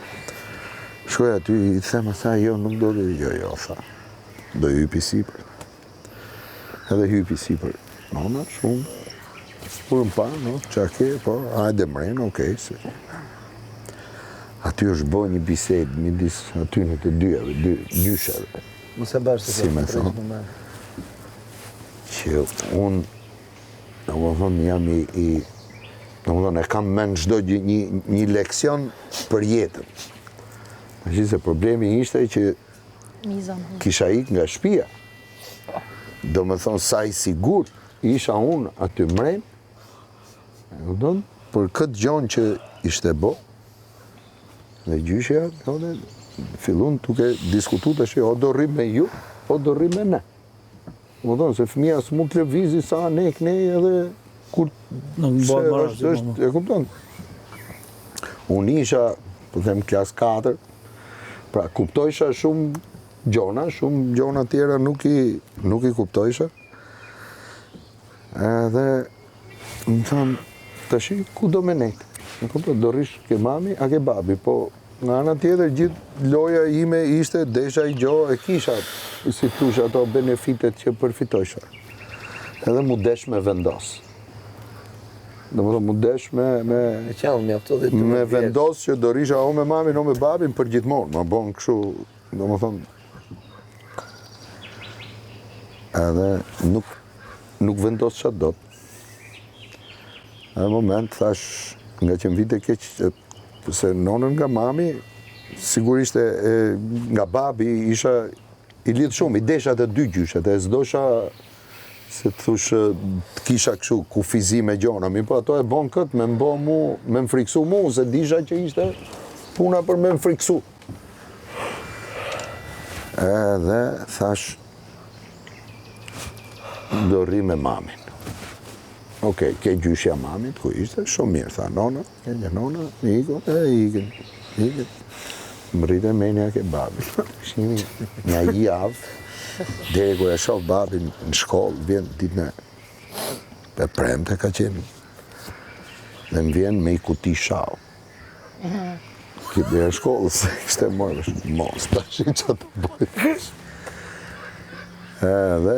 Shkoj aty, i them asaj, jo, nuk do të, jo, jo, tha, do hypi sipër. Edhe hypi sipër. Nona, shumë, kur më pa, no, qa ke, po, hajde mrena, okej, se. Aty është bo një bisedë midis aty në të dyjave, dy gjysheve. Mos e bash Si me thonë. Që unë, do më thonë, jam i, i do më thonë, e kam men çdo gjë, një, një leksion për jetën. Tashi se problemi ishte që Miza më. kisha ik nga shtëpia. Do me thonë, sa i sigurt isha unë aty mren, e kupton? Për këtë gjonë që ishte bo, dhe gjyshja, thonë, fillun duke diskutu tash, o do rrim me ju, o do rrim me ne. Do me thonë, se fëmija s'mund të lëvizi sa ne knej edhe kur Nuk se bëhet marrë, është, është, e kupton? Unë isha, po them klas 4, pra kuptojsha shumë gjona, shumë gjona tjera nuk i, nuk i kuptojsha. Edhe më thanë, tashi ku do me nejtë? Më kupton, do rrish ke mami, a ke babi, po nga ana tjetër gjithë loja ime ishte desha i gjo e kisha, si thush ato benefitet që përfitojsha. Edhe mu desh me vendos. Do më thonë, mu desh me, me, E qenë, mjaftu dhe me vendos që do risha o me mamin o me babin për gjithmonë, ma bon kështu, do më thonë, edhe nuk, nuk vendos që dot. Në moment, thash, nga që më vite keq, e, se nonën nga mami, sigurisht e, e, nga babi isha i lidh shumë, i desha të dy gjyshet, e s'dosha se të thush të kisha kështu kufizime gjona, mi po ato e bon këtë, me m'bo mu, me më friksu mu, se disha që ishte puna për me më friksu. Edhe thash, do rri me mamin. Okej, ke gjyshja mamit, ku ishte, shumë mirë, tha nona, ke një nona, iku, e ikën, ikën. Më rrite menja ke babi. Shimi, një javë, deri kur e shoh babin në shkollë, vjen ditën e e premte ka qenë, dhe më vjen me i kuti shau. Ke dera shkollës, se kishte marrë, mos, tash i që të bëj. Edhe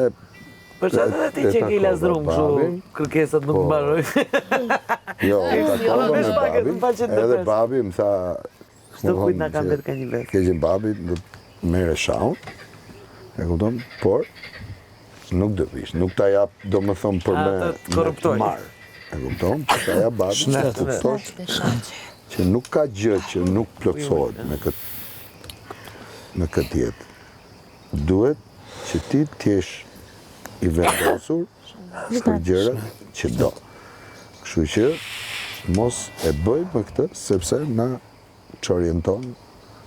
Për që edhe ti që ke lazdrum kështu kërkesat nuk po. mbarojnë. Jo, u takova me babin, edhe babi më tha... Çdo kujt na ka mbet ka një vetë. Ke që babi do të merre shaun, e kupton, por nuk do vish, nuk ta jap, domethënë për me, me të marrë. E kupton, po ta jap babi, që të kuptosh që nuk ka gjë që nuk plotësohet me këtë në këtë jetë. Duhet që ti të jesh i vendosur për gjërat që do. Kështu që mos e bëj më këtë sepse na çorienton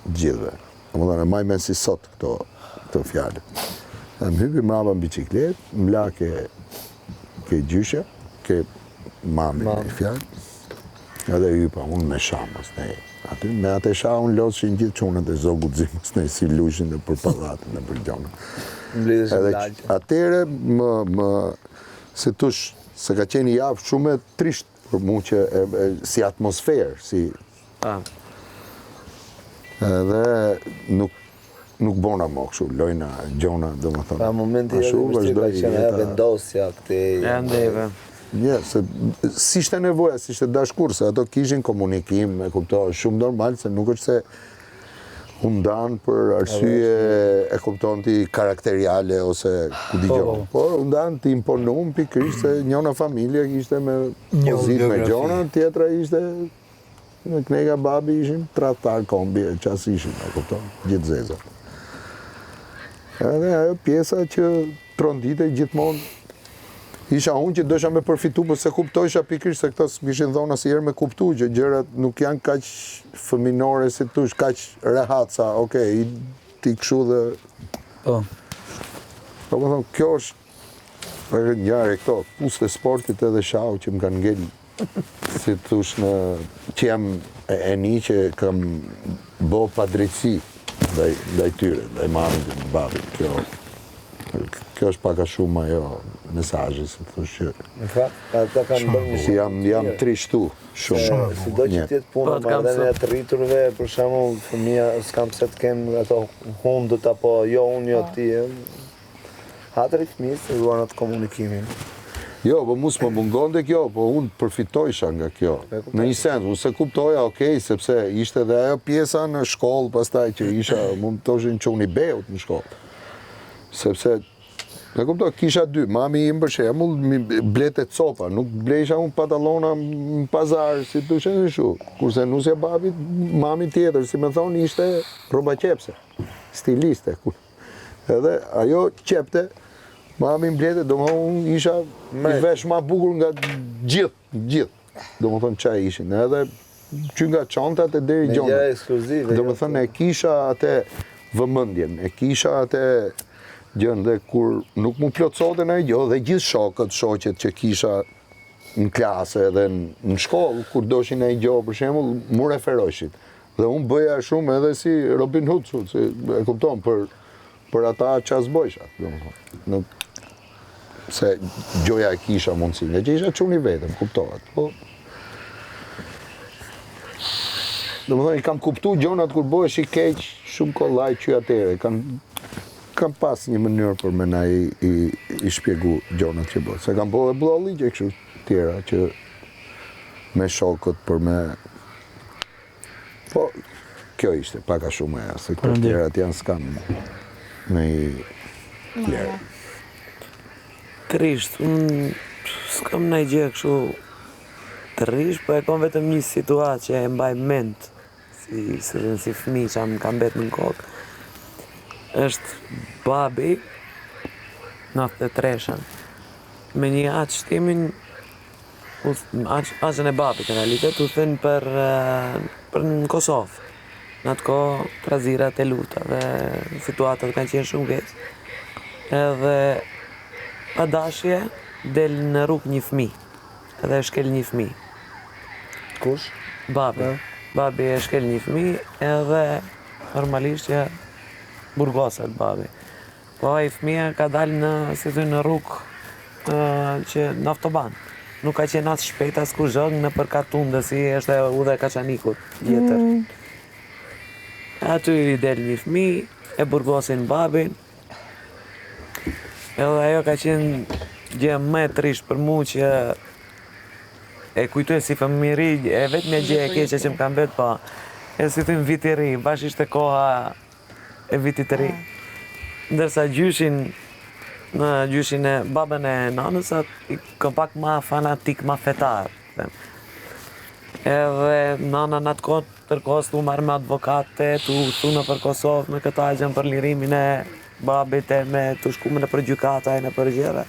të gjithëve. Domethënë e maj mend si sot këto këto fjalë. Dhe më hypi mrapa në biçikletë, më la ke ke gjyshja, ke mami me fjalë. Edhe hypa unë me sha masnej. Aty me atë sha unë lozshin gjithë çunat e Zogut Zi masnej si lujshin nëpër pallate nëpër gjona. Edhe atëherë më më si tush se ka qenë javë shumë e trishtë për mua që e, e, si atmosferë, si Pa. Edhe nuk nuk bona mo kështu, lojna, gjona, domethënë. Pa, momenti e vështirë ka qenë ajo vendosja këtej. E ndeve. Një, se s'ishte nevoja, s'ishte dash kurrë, se ato kishin komunikim, e kupto, shumë normal, se nuk është se u ndanë për arsye, e kupton ti, karakteriale, ose ku di po, po. Por u ndanë të imponum pikërisht se njona familje ishte me pozitë me gjona, tjetra ishte Në knega babi ishin tradhtar kombi e ça s'ishin, e kupton, gjithë zezat. Edhe ajo pjesa që trondite gjithmonë, isha unë që dojsha me përfitu, po s'e kuptojsha pikërisht se këto s'kishin dhonë asnjëherë me kuptu, që gjërat nuk janë kaq fëminore si tush, kaq rehat sa, okej, ti kështu dhe... Po. Domethënë, kjo është Për ngjarje këto, këpucët e sportit edhe shau që më kanë ngel, si të thush në, që jam e, e ni që kam bo padrejtësi ndaj, ndaj tyre, ndaj mamit dhe babit. Kjo, kjo është pak a shumë ajo mesazhi, si të thush që... Në fakt, ata kanë bërë një Si jam, jam trishtu shumë. Shumë. Sido që të jetë puna, po, marrëdhënia e të rriturve, për shembull, fëmija s'kan pse të kenë ato hundët apo jo unë, jo po. ti, Hatri i fëmijës ruan atë komunikimin. Jo, po mu s'më mungonte kjo, po unë përfitojsha nga kjo. Në një sens, unë s'e kuptoja, okej, sepse ishte dhe ajo pjesa në shkollë pastaj që isha, mu më thoshin çuni i beut në shkollë. Sepse, e kupto, kisha dy, mami im për shembull, mi blete copa, nuk blejsha unë pantallona në pazar, si të thushe kështu. Kurse nusja babit, mami tjetër, si me thonë, ishte rrobaqepse, stiliste. Kur Edhe ajo qepte, mami më blete, domethënë unë isha i vesh ma bukur nga gjithë, gjithë. Domethënë ça ishin, edhe që nga çantat e deri gjona. Gjëra ekskluzive. Jo? Domethënë e kisha atë vëmendjen, e kisha atë gjën dhe kur nuk m'u plotësonte ndonjë gjë dhe gjithë shokët, shoqet që kisha në klasë edhe në shkollë, kur doshin ndonjë gjë, për shembull, m'u referojshin. Dhe unë bëja shumë edhe si Robin Hood, si, e kupton, për, për ata ça s'bojsha, domethënë. Nuk, se gjoja e kisha mundësi, nga që isha çun i vetëm, kuptohet, po... Domethënë, i kam kuptu gjonat kur bëhesh i keq, shumë kollaj që atëherë, kam, kam pas një mënyrë për me na i, i, i shpjegu gjonat që bëhet. Se kam bo dhe budalliqe kështu tjera, që me shokët për me Po, kjo ishte pak a shumë ajo, se këto tjerat janë s'kan në i vlerë. Trisht, unë s'kam naj gjë kështu trisht, po e kam vetëm një situatë që e mbaj mend, si, si, si fëmi që më ka mbet në kokë. është babi, 93-shën, me një axhë timin Axhën e babit në realitet u thënë për për në Kosovë. Në atë kohë trazirat e lufta dhe situatat kanë qenë shumë keq. Edhe pa dashje del në rrugë një fëmijë. Edhe e shkel një fëmijë. Kush? Babi. Babi e shkel një fëmijë edhe normalisht që burgoset babi. Po ai fëmija ka dalë në, si thujnë, në rrugë që në autoban. Nuk ka qenë as shpejt as kurgjë nëpër katunde si është e udha e Kaçanikut vjetër. Mm. Aty i del një fëmijë, e burgosin babin. Edhe ajo ka qenë gjë më e trishtë për mu që e kujtoj si fëmijëri, e vetmja gjë e keqe që më ka mbet, po, e si thujnë vit i ri, bash ishte koha e vitit të ri. Ndërsa gjyshin, në gjyshin e babën e nanës, atë kam pak ma fanatik, ma fetar. Them. Edhe nana në atë kohë tërë kohës tu marrë me advokate, tu tu nëpër Kosovë me këta gjën për lirimin e babit e me tu shku me nëpër gjykata e nëpër gjëra.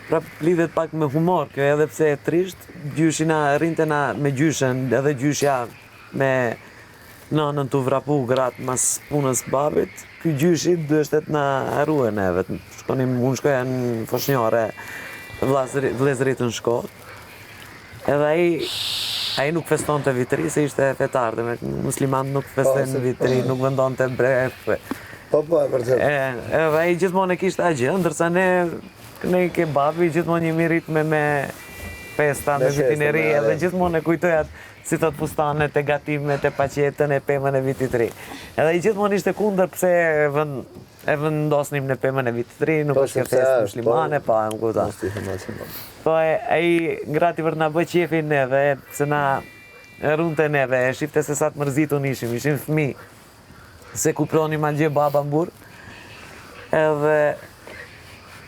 Pra lidhet pak me humor kjo edhe pse e trisht, gjyshi na rrinte na me gjyshen, edhe gjyshja me Nanën tu vrapu gratë mas punës babit, ky gjyshi duheshte të na ruajë neve. Shkonim, unë shkoja në foshnjore, vëllezërit në shkollë. Edhe ai ai nuk festonte vit ri se ishte fetar, dhe me musliman nuk po, festojnë vit ri, nuk vendonte brekë. Po, po, e vërtetë. E, edhe ai gjithmonë e kishte atë gjë, ndërsa ne ne ke babi gjithmonë jemi rrit me me festa, me vitin e ri, edhe gjithmonë e kujtoj atë si thot fustanet e gatimet e paqetën e pemën e vitit të ri. Edhe ai gjithmonë ishte kundër pse e vën e vendosnim në pemën e vitit të ri, nuk po, është kjo festë po. muslimane, po e më kupton. Po e, ai ngrati për të na bë qefin neve, se na runte neve, e shifte se sa të mërzitun ishim, ishim fëmijë. S'e kuptonim asgjë baba në burg. Edhe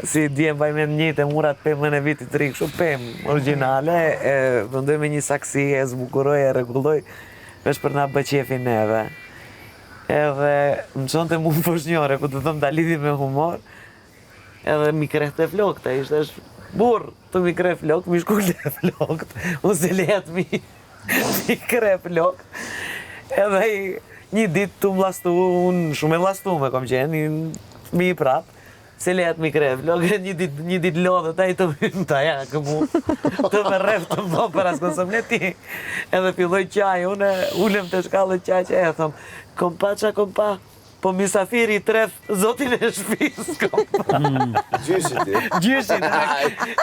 si di e mbaj mend njëjtë e mura atë pemën e vitit të ri, kështu pemë origjinale, e vendoi me një saksi, e zbukuroi, e rregulloi, veç për na bë qefin neve. Edhe më çonte mu në foshnjore, ku të them ta lidhi me humor, edhe m'i krehte flokët, ai ishte është burrë të m'i kreh flokët, m'i shkulte flokët, unë s'e leja të m'i m'i kreh flokët. Edhe ai një ditë tu m'llastu, unë shumë e llastume kom qenë, fëmijë prapë, s'e leja të m'i kreh flokët, një ditë një ditë lodhet ai të hyn ta ja këmu, të më rref të më për as konsum le ti. Edhe filloj qaj, unë ulem te shkallët qaj qaj, e thom, kom pa ça kom pa, Po mysafiri i tref zotin e shpisë, kom pa. Mm. Gjyshi ti. Gjyshi, dhe me...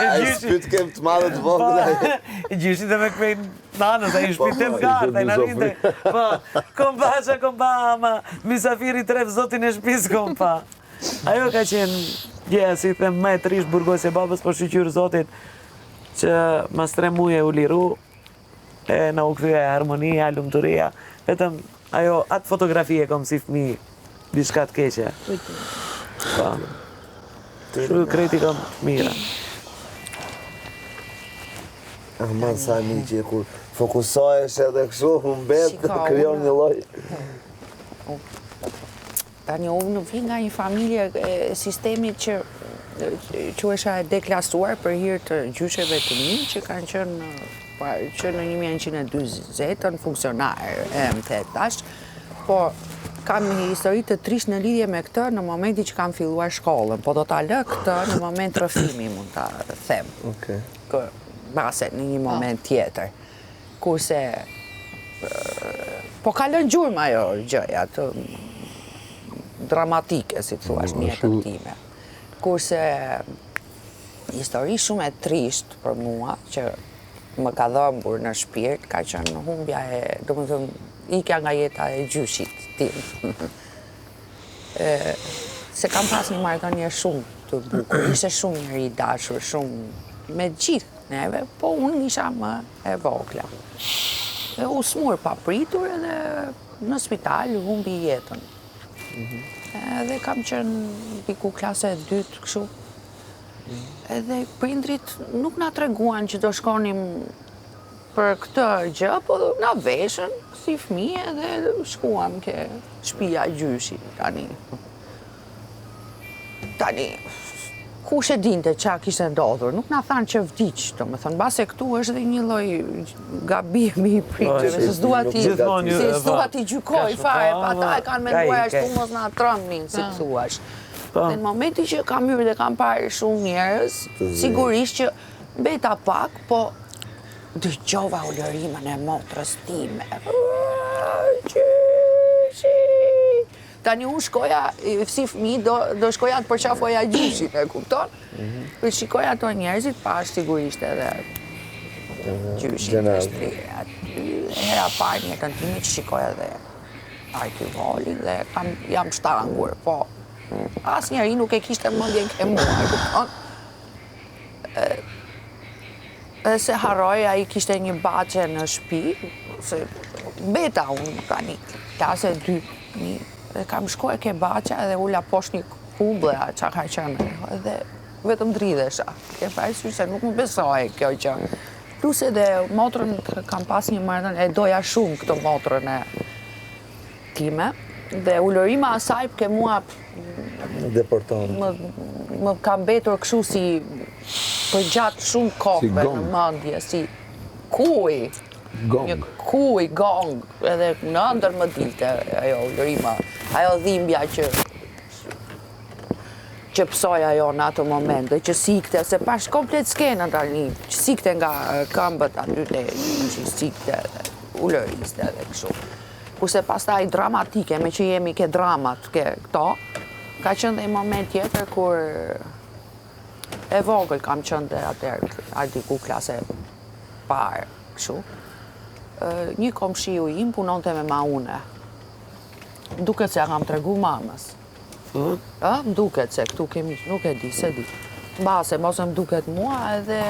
Ai s'pyt kem të madhe të vogël. Po, gjyshi dhe me kpej nanës, ai shpi të më ai na rrinte. Po, kom pa ça kom pa, ama mysafiri i tref zotin e shpisë, kom pa. Ajo ka qenë, gjëja, si them, më e trishtë burgosja e babës, po shyqyr zotit, që mas tre muje u liru, E na u kthye harmonia, lumturia, vetëm ajo atë fotografi e kom si fëmijë, diçka të keqe. Po. Kështu krejt i kam të mira. Aman sa e mirë që kur fokusohesh edhe kështu humbet, krijon një lloj. Tani unë vij nga një familje e sistemit që quhesha e deklasuar për hir të gjysheve të mi që kanë qenë pa, që në 1940-ën funksionar e më the tash, po kam një histori të trishtë në lidhje me këtë në momentin që kam filluar shkollën, po do ta lë këtë në moment rrëfimi mund ta them. Okej. Kë, mbase në një moment tjetër. Kurse po ka lënë gjurmë ajo gjëja të dramatike, si të thuash, në jetën time. Kurse histori shumë e trishtë për mua, që më ka dhëmbur në shpirt, ka qenë humbja e, domethënë, ikja nga jeta e gjyshit tim. Se kam pas një marrëdhënie shumë të bukur, ishte shumë njeri i dashur, shumë me gjithë neve, po unë isha më e vogla. E u smur papritur edhe në spital humbi jetën. Mhm. Edhe kam qenë diku klasa e dytë kështu. Edhe prindrit nuk na treguan që do shkonim për këtë gjë, po na veshën si fëmijë edhe shkuam ke shpia e gjyshit tani. Tani, kush e dinte ça kishte ndodhur, nuk na thanë që vdiq, domethënë, mbase këtu është dhe një lloj gabimi i prindërve, se s'dua t'i se s'dua t'i gjykoj fare, pa ata e kanë menduar ashtu mos na trembnin, si të thuash. Po. Dhe në momentin që kam hyrë dhe kam parë shumë njerëz, sigurisht që. Mbeta pak, po dëgjova ulërimën e motrës time. Gjyshi! Tani unë shkoja, si fëmijë, do, do shkoja të përqafoja gjyshin, e kupton? Mm -hmm. Po shikoja ato njerëzit, pashë sigurisht edhe gjyshin të shtrirë aty. Hera parë në jetën time që shikoja edhe arkivolin dhe kam, jam shtangur, po asnjeri nuk e kishte mendjen ke mua, e kupton? Dhe s'e harroj, ai kishte një bahçe në shpi, se mbeta unë tani, klase 2, një, dhe kam shkuar ke bahçja edhe ula poshtë një kumble, a ça ka qenë, edhe vetëm dridhesha, ke parasysh se nuk më besohej kjo gjë. Plus edhe motrën kam pas një marrëdhënie, e doja shumë këtë motrën e time, dhe ulërima e saj ke mua Deporton. Më, më ka mbetur kështu si përgjatë shumë kohëve në mendje, si kuj. Gong. Një kuj, gong, edhe në ëndërr më dilte ajo ulërima, ajo dhimbja që që pësoi ajo në atë moment dhe që s'ikte, se pashë komplet skenën tani, që s'ikte nga këmbët aty te që s'ikte, ulëriste dhe kështu. Kurse pastaj dramatike, meqë jemi ke dramat, ke këto, ka qenë dhe një moment tjetër kur e vogël kam qenë dhe atëherë, a diku klase parë, kështu. Një komshiu im punonte me maune. Duket se ia kam tregu mamës. Ë, më duket se këtu kemi, nuk e di, s'e di. Mbase, mos e më duket mua edhe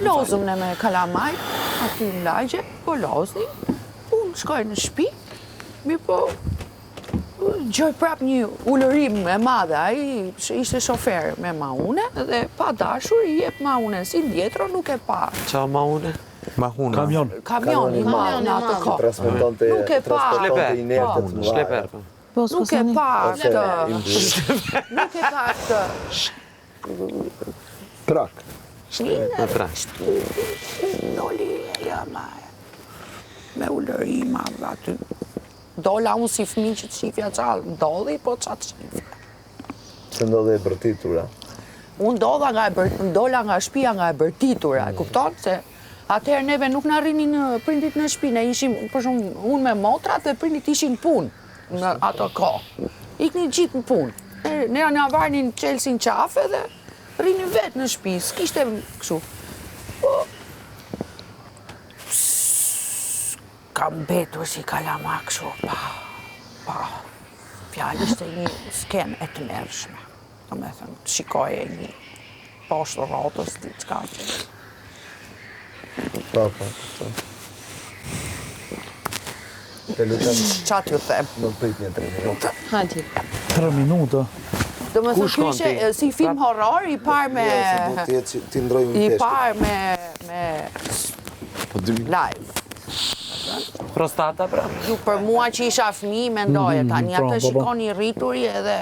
lozëm ne me kalamajt, aty në lagje, po loznim, unë shkoj në shpi, mirëpo, dëgjoj prap një ulërimë e madhe, ai ishte shofer me maune dhe pa dashur i jep maune, si ndjetro nuk e pa. Ça maune? Mahuna. Kamion. Kamion i madh në atë kohë. Nuk e pa. Transportonte inerte të mëdha. Shleper. Po. Po, Nuk e pa këtë. Nuk e pa këtë. Trak. Me trak. Doli e jëma. Me ulërima aty. Dola unë si fëmijë që të shifja ça ndodhi, po ça të shifja. Se ndodhi e bërtitura. Unë ndodha nga e bër, dola nga shtëpia nga e bërtitura, e kupton se atëherë neve nuk na rrinin prindit në shtëpi, ne ishim për shembull unë me motrat dhe prindit ishin në punë. Në ato kohë. Iknin gjithë në punë. Ne na varnin çelësin qafe dhe rrinim vetë në shtëpi, s'kishte kështu. Po kam mbetur si kalama kështu, pa, pa, fjalë ishte një skenë e tmerrshme. Domethënë, të shikoje një poshtë rrotës, diçka që... Po, po, po. Të lutem. Ça t'ju them? Më prit një 3 minuta. Hajde. 3 minuta. Domethënë, ky ishte si film horror i parë me... Ti ndroj një I parë me... me... Po, live. Prostata, pra? Ju për mua që isha fëmijë, mendoje, mm, tani po, atë po, po. shikon i rrituri edhe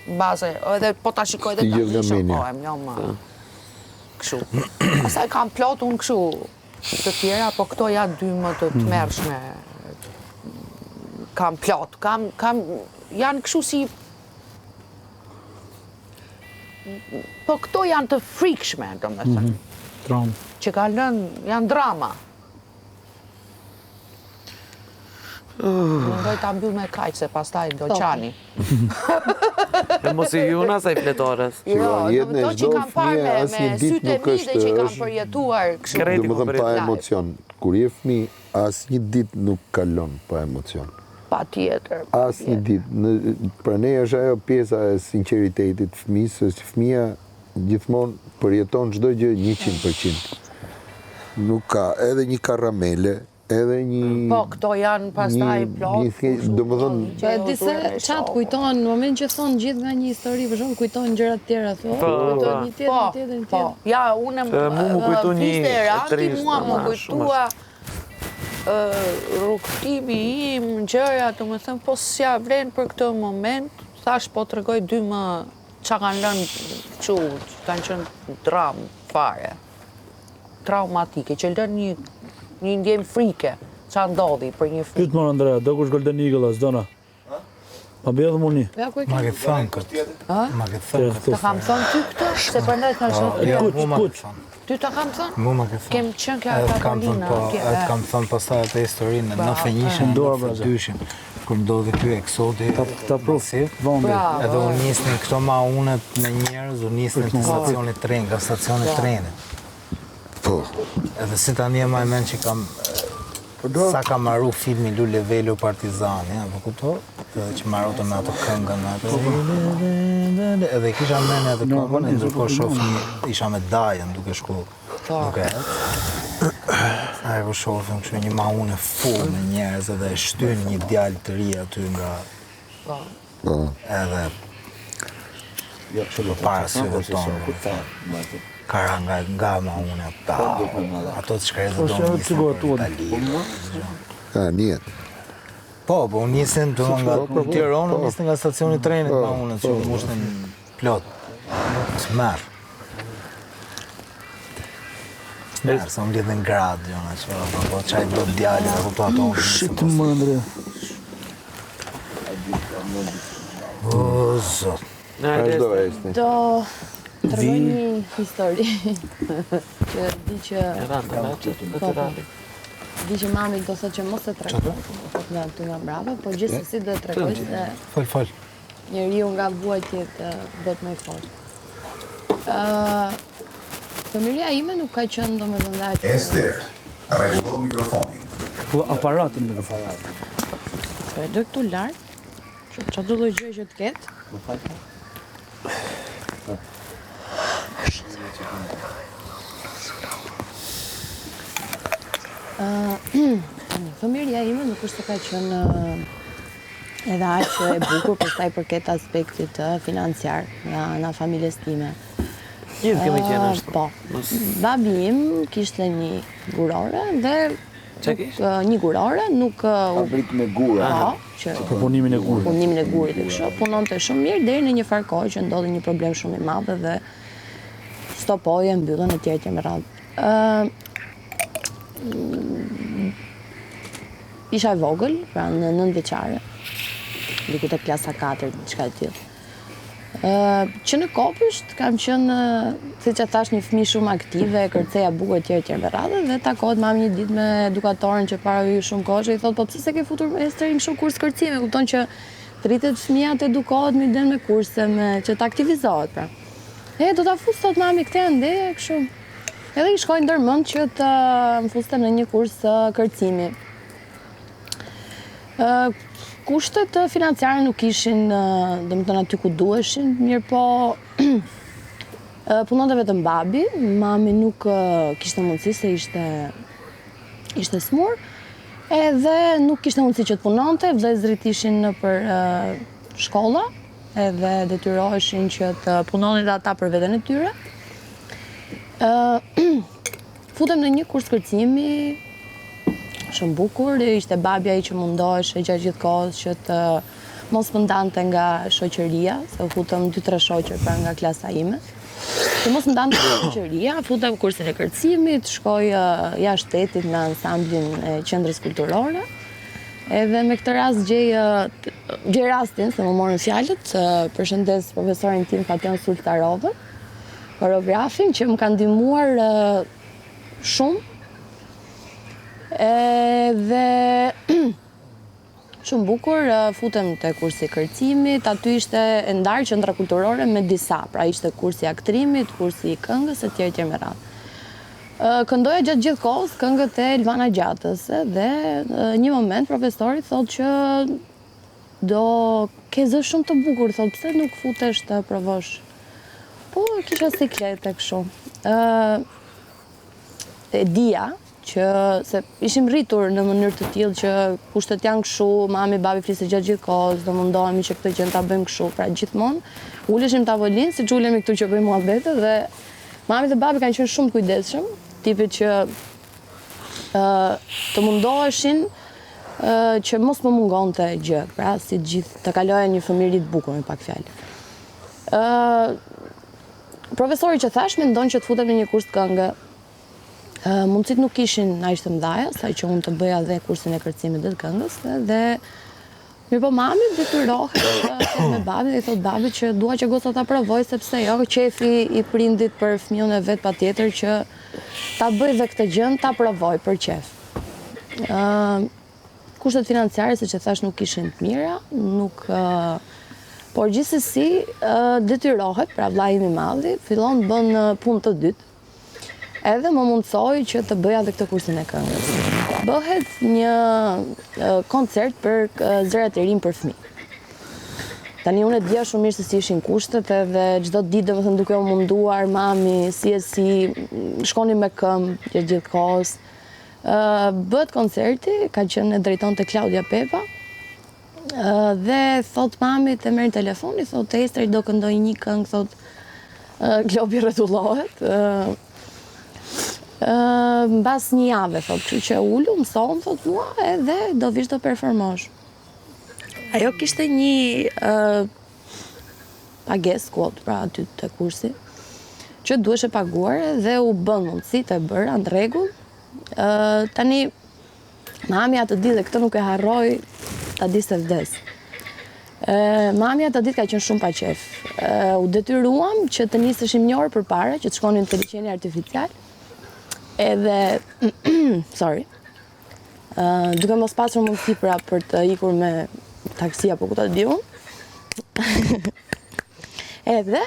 Mbase, edhe po ta shikoj dhe tani shokohem, jo më. Kështu. Pastaj kam plot unë kështu të tjera, po këto janë dy më të mhm. tmerrshme. Kam plot, kam, kam, janë kështu si... Po këto janë të frikshme, domethënë. Mm -hmm. Traumë. Që kanë lënë, janë drama. Mendoj ta mbyll me kaq, se pastaj do qani. E mos i hyun asaj fletores. Jo, do të që kam parë me, me sytë e mi dhe që kam përjetuar kështu. Domethënë pa emocion. Kur je fëmijë, asnjë ditë nuk kalon pa emocion. Patjetër. Asnjë ditë. Prandaj është ajo pjesa e sinqeritetit të fëmijës, se fëmija gjithmonë përjeton çdo gjë 100%. Nuk ka edhe një karamele, edhe një... Po, këto janë pastaj plot. Domethënë... Po, e di se ça të kujton, në moment që thonë gjithë nga një histori, për shembull, kujton gjëra të tjera, thua, po, kujton po. një tjetër, po, një tjetër, një po. tjetër. Ja, unë më mu kujtu një e mua më kujtua rrugëtimi im, gjëra, domethënë, po s'ja vlen për këtë moment, thash po tregoj dy më ça kanë lënë kështu, që kanë qenë dramë fare. Traumatike, që lënë një, një ndjenjë frike, ça ndodhi për një Pyet mor Andrea, do kush Golden Eagle, a s'dona? Pa bëj edhe muni. Ja ku e ke? Ma ke thënë këtë. Ma ke thënë këtë. Ta kam thënë ty këtë, se prandaj të thashë ty. Jo, Kuç, mu ma ke kuç. thënë. Ty ta kam thënë? Mu ma ke thënë. Kem qenë kjo Edhe të kam thënë, Karolina. po, atje, edhe e. të kam thënë pastaj atë historinë në 91-shin, Dorë, në braza. 92-shin, kur ndodhi ky eksodi Ta pruf, masiv, vondi. Bravo. Edhe u nisnin këto maunet me njerëz, u nisnin te stacioni tren, nga stacioni trenit. Po. Edhe si tani e maj mend që kam sa ka maru filmi Lule Velo Partizani, apo kupto? Edhe që marote me ato këngën, me ato edhe kisha mend atë këngën, e ndërkohë shoh një, isha me dajën duke shku, duke ecë. Ai po shohim kështu një maune full me njerëz edhe e shtyn një djalë të ri aty nga Po. edhe Jo, që para syve tonë. Ka ra nga, nga maune, ta, ato të shkretë Po, do se nisën të për Itali. Ka nijet. Po, po, unë nisën të nga Po, po, në Tiranë, po. unë nisën nga stacioni i trenit Po, maune, që po. mushtin plot. Të merr. Të merr, se unë lidhen gradë, gjona, që po, po, çaj do djali, e kupto ato unë nisën. Shit më ndre. O, zot. Vazhdo Esti. Do tregoj një histori që di që Po, po. Di që mami do thotë që mos e tregoj, do thotë nga aty nga mbrapa, po gjithsesi do e tregoj se Fol, fol. njeriu nga vuajtjet ë, bëhet më i fortë. Ë Fëmijëria ime nuk ka qenë domethënë aq Ester, rregullo mikrofonin. Po aparatin me aparat. Po e do këtu lart. Që çfarë do lloj gjëje që të ketë. Ë, tani, fëmijëria ime nuk është se ka qenë ë, edhe aq e bukur për sa i përket aspektit ë, financiar nga ana e familjes time. Gjithë kemi qenë Ë, ashtu. Po. Babi im kishte një gurore dhe Çka nuk, kishte? ë, një gurore nuk ë, u Fabrik me gura. Po, që Për punimin e gurit. punimin e gurit e kështu, punonte shumë mirë deri në një farë kohë që ndodhi një problem shumë i madh dhe stopoi e mbyllën e tjerë e tjerë me radhë. Ë mm, isha e vogël, pra në 9 vjeçare, diku te klasa 4, diçka e tillë. Ë që në kopsht kam qenë, siç e thash, një fëmijë shumë aktive, kërceja bukur etj etj me radhë dhe takohet mami një ditë me edukatoren që para ju shumë kohë i thotë, po pse s'e ke futur Esterin kështu kurs kërcimi, kupton që të rritet fëmia të edukohet me iden me kurse, me që të aktivizohet pra. E do ta fus thot mami këtë ande kështu. Edhe i shkoi ndërmend që të më fuste në një kurs ë, kërcimi. Ë, Kushtet ë, financiare nuk ishin, ë, domethënë aty ku duheshin, mirë po ë, punonte vetëm babi, mami nuk ë, kishte mundësi se ishte ishte smur, edhe nuk kishte mundësi që të punonte, vëllezërit ishin nëpër ë, shkolla, edhe detyroheshin që të punonin dhe ata për veten e tyre. Ë futem në një kurs kërcimi shumë bukur, ishte babi ai që mundohej gjatë gjithë kohës që të mos më ndante nga shoqëria, se u futëm 2-3 shoqër pra nga klasa ime. Të mos më ndante nga shoqëria, futem kursin e kërcimit, shkoj ë, jashtë shtetit në ansamblin e qendrës kulturore. Edhe me këtë rast gjej ë, t- gjej rastin se më morën fjalët, ë, përshëndes profesorin tim Fatjon Sultarovën, koreografin që më ka ndihmuar ë, shumë Edhe shumë bukur, ë, futem te kursi i kërcimit, aty ishte e ndarë qendra kulturore me disa, pra ishte kursi i aktrimit, kursi i këngës e tjerë tjerë me radhë. Ë, Këndoja gjatë gjithë kohës këngët e Elvana Gjatës e, dhe ë, një moment profesori thotë që do ke zë shumë të bukur, thotë pse nuk futesh të provosh. Po kisha siklete kështu. Ë e dija që se ishim rritur në mënyrë të tillë që kushtet janë kështu, mami, babi fliste gjatë gjithë kohës, do mundohemi që këtë gjë ta bëjmë kështu. Pra gjithmonë uleshim në tavolinë, siç ulemi këtu që bëjmë muhabete dhe mami dhe babi kanë qenë shumë të kujdesshëm, tipit që ë të mundoheshin ë që mos më mungonte gjë, pra si të gjithë të kaloja një fëmijëri të bukur me pak fjalë. Ë profesori që thash mendon që të futem në një kurs këngë. Ë, mundësit nuk ishin aq të mëdha, sa që unë të bëja dhe kursin e kërcimit dhe të këngës dhe Mirëpo mami detyrohet flet me babin dhe i thotë babit që dua që goca ta provojë sepse jo qefi i prindit për fëmijën e vet patjetër që ta bëjë dhe këtë gjënë ta provojë për qef. Ë kushtet financiare siç e thashë nuk ishin të mira, nuk por gjithsesi detyrohet, pra vllai im i madh, fillon bën punë të dytë Edhe më mundësoi që të bëja dhe këtë kursin e këngës. Bëhet një koncert për zërat e rinj për fëmijë. Tani unë e dija shumë mirë se si ishin kushtet edhe çdo ditë domethënë duke u munduar mami si e si shkonim me këmbë gjatë gjithë kohës. Bëhet koncerti, ka qenë e drejtonte Klaudia Pepa. Dhe thotë mamit e merr telefon, i thotë Estri do këndojë një këngë, thotë globi rrotullohet. Mbas një jave, thotë, kështu që ulu, mësomë, thotë mua, edhe do vish do performosh. Ajo kishte një pagesë kuotë, pra aty te kursi, që duheshe paguar dhe u bënë mundësitë e bëra në rregull. Tani, Mami atë ditë dhe këtë nuk e harroj, ta di se vdes. Mami atë ditë ka qenë shumë pa qef. U detyruam që të niseshim një orë përpara, që të shkonim te liqeni artificial. Edhe, sorry, duke mos pasur mundësi pra për të ikur me taksi apo ku ta di unë. Edhe,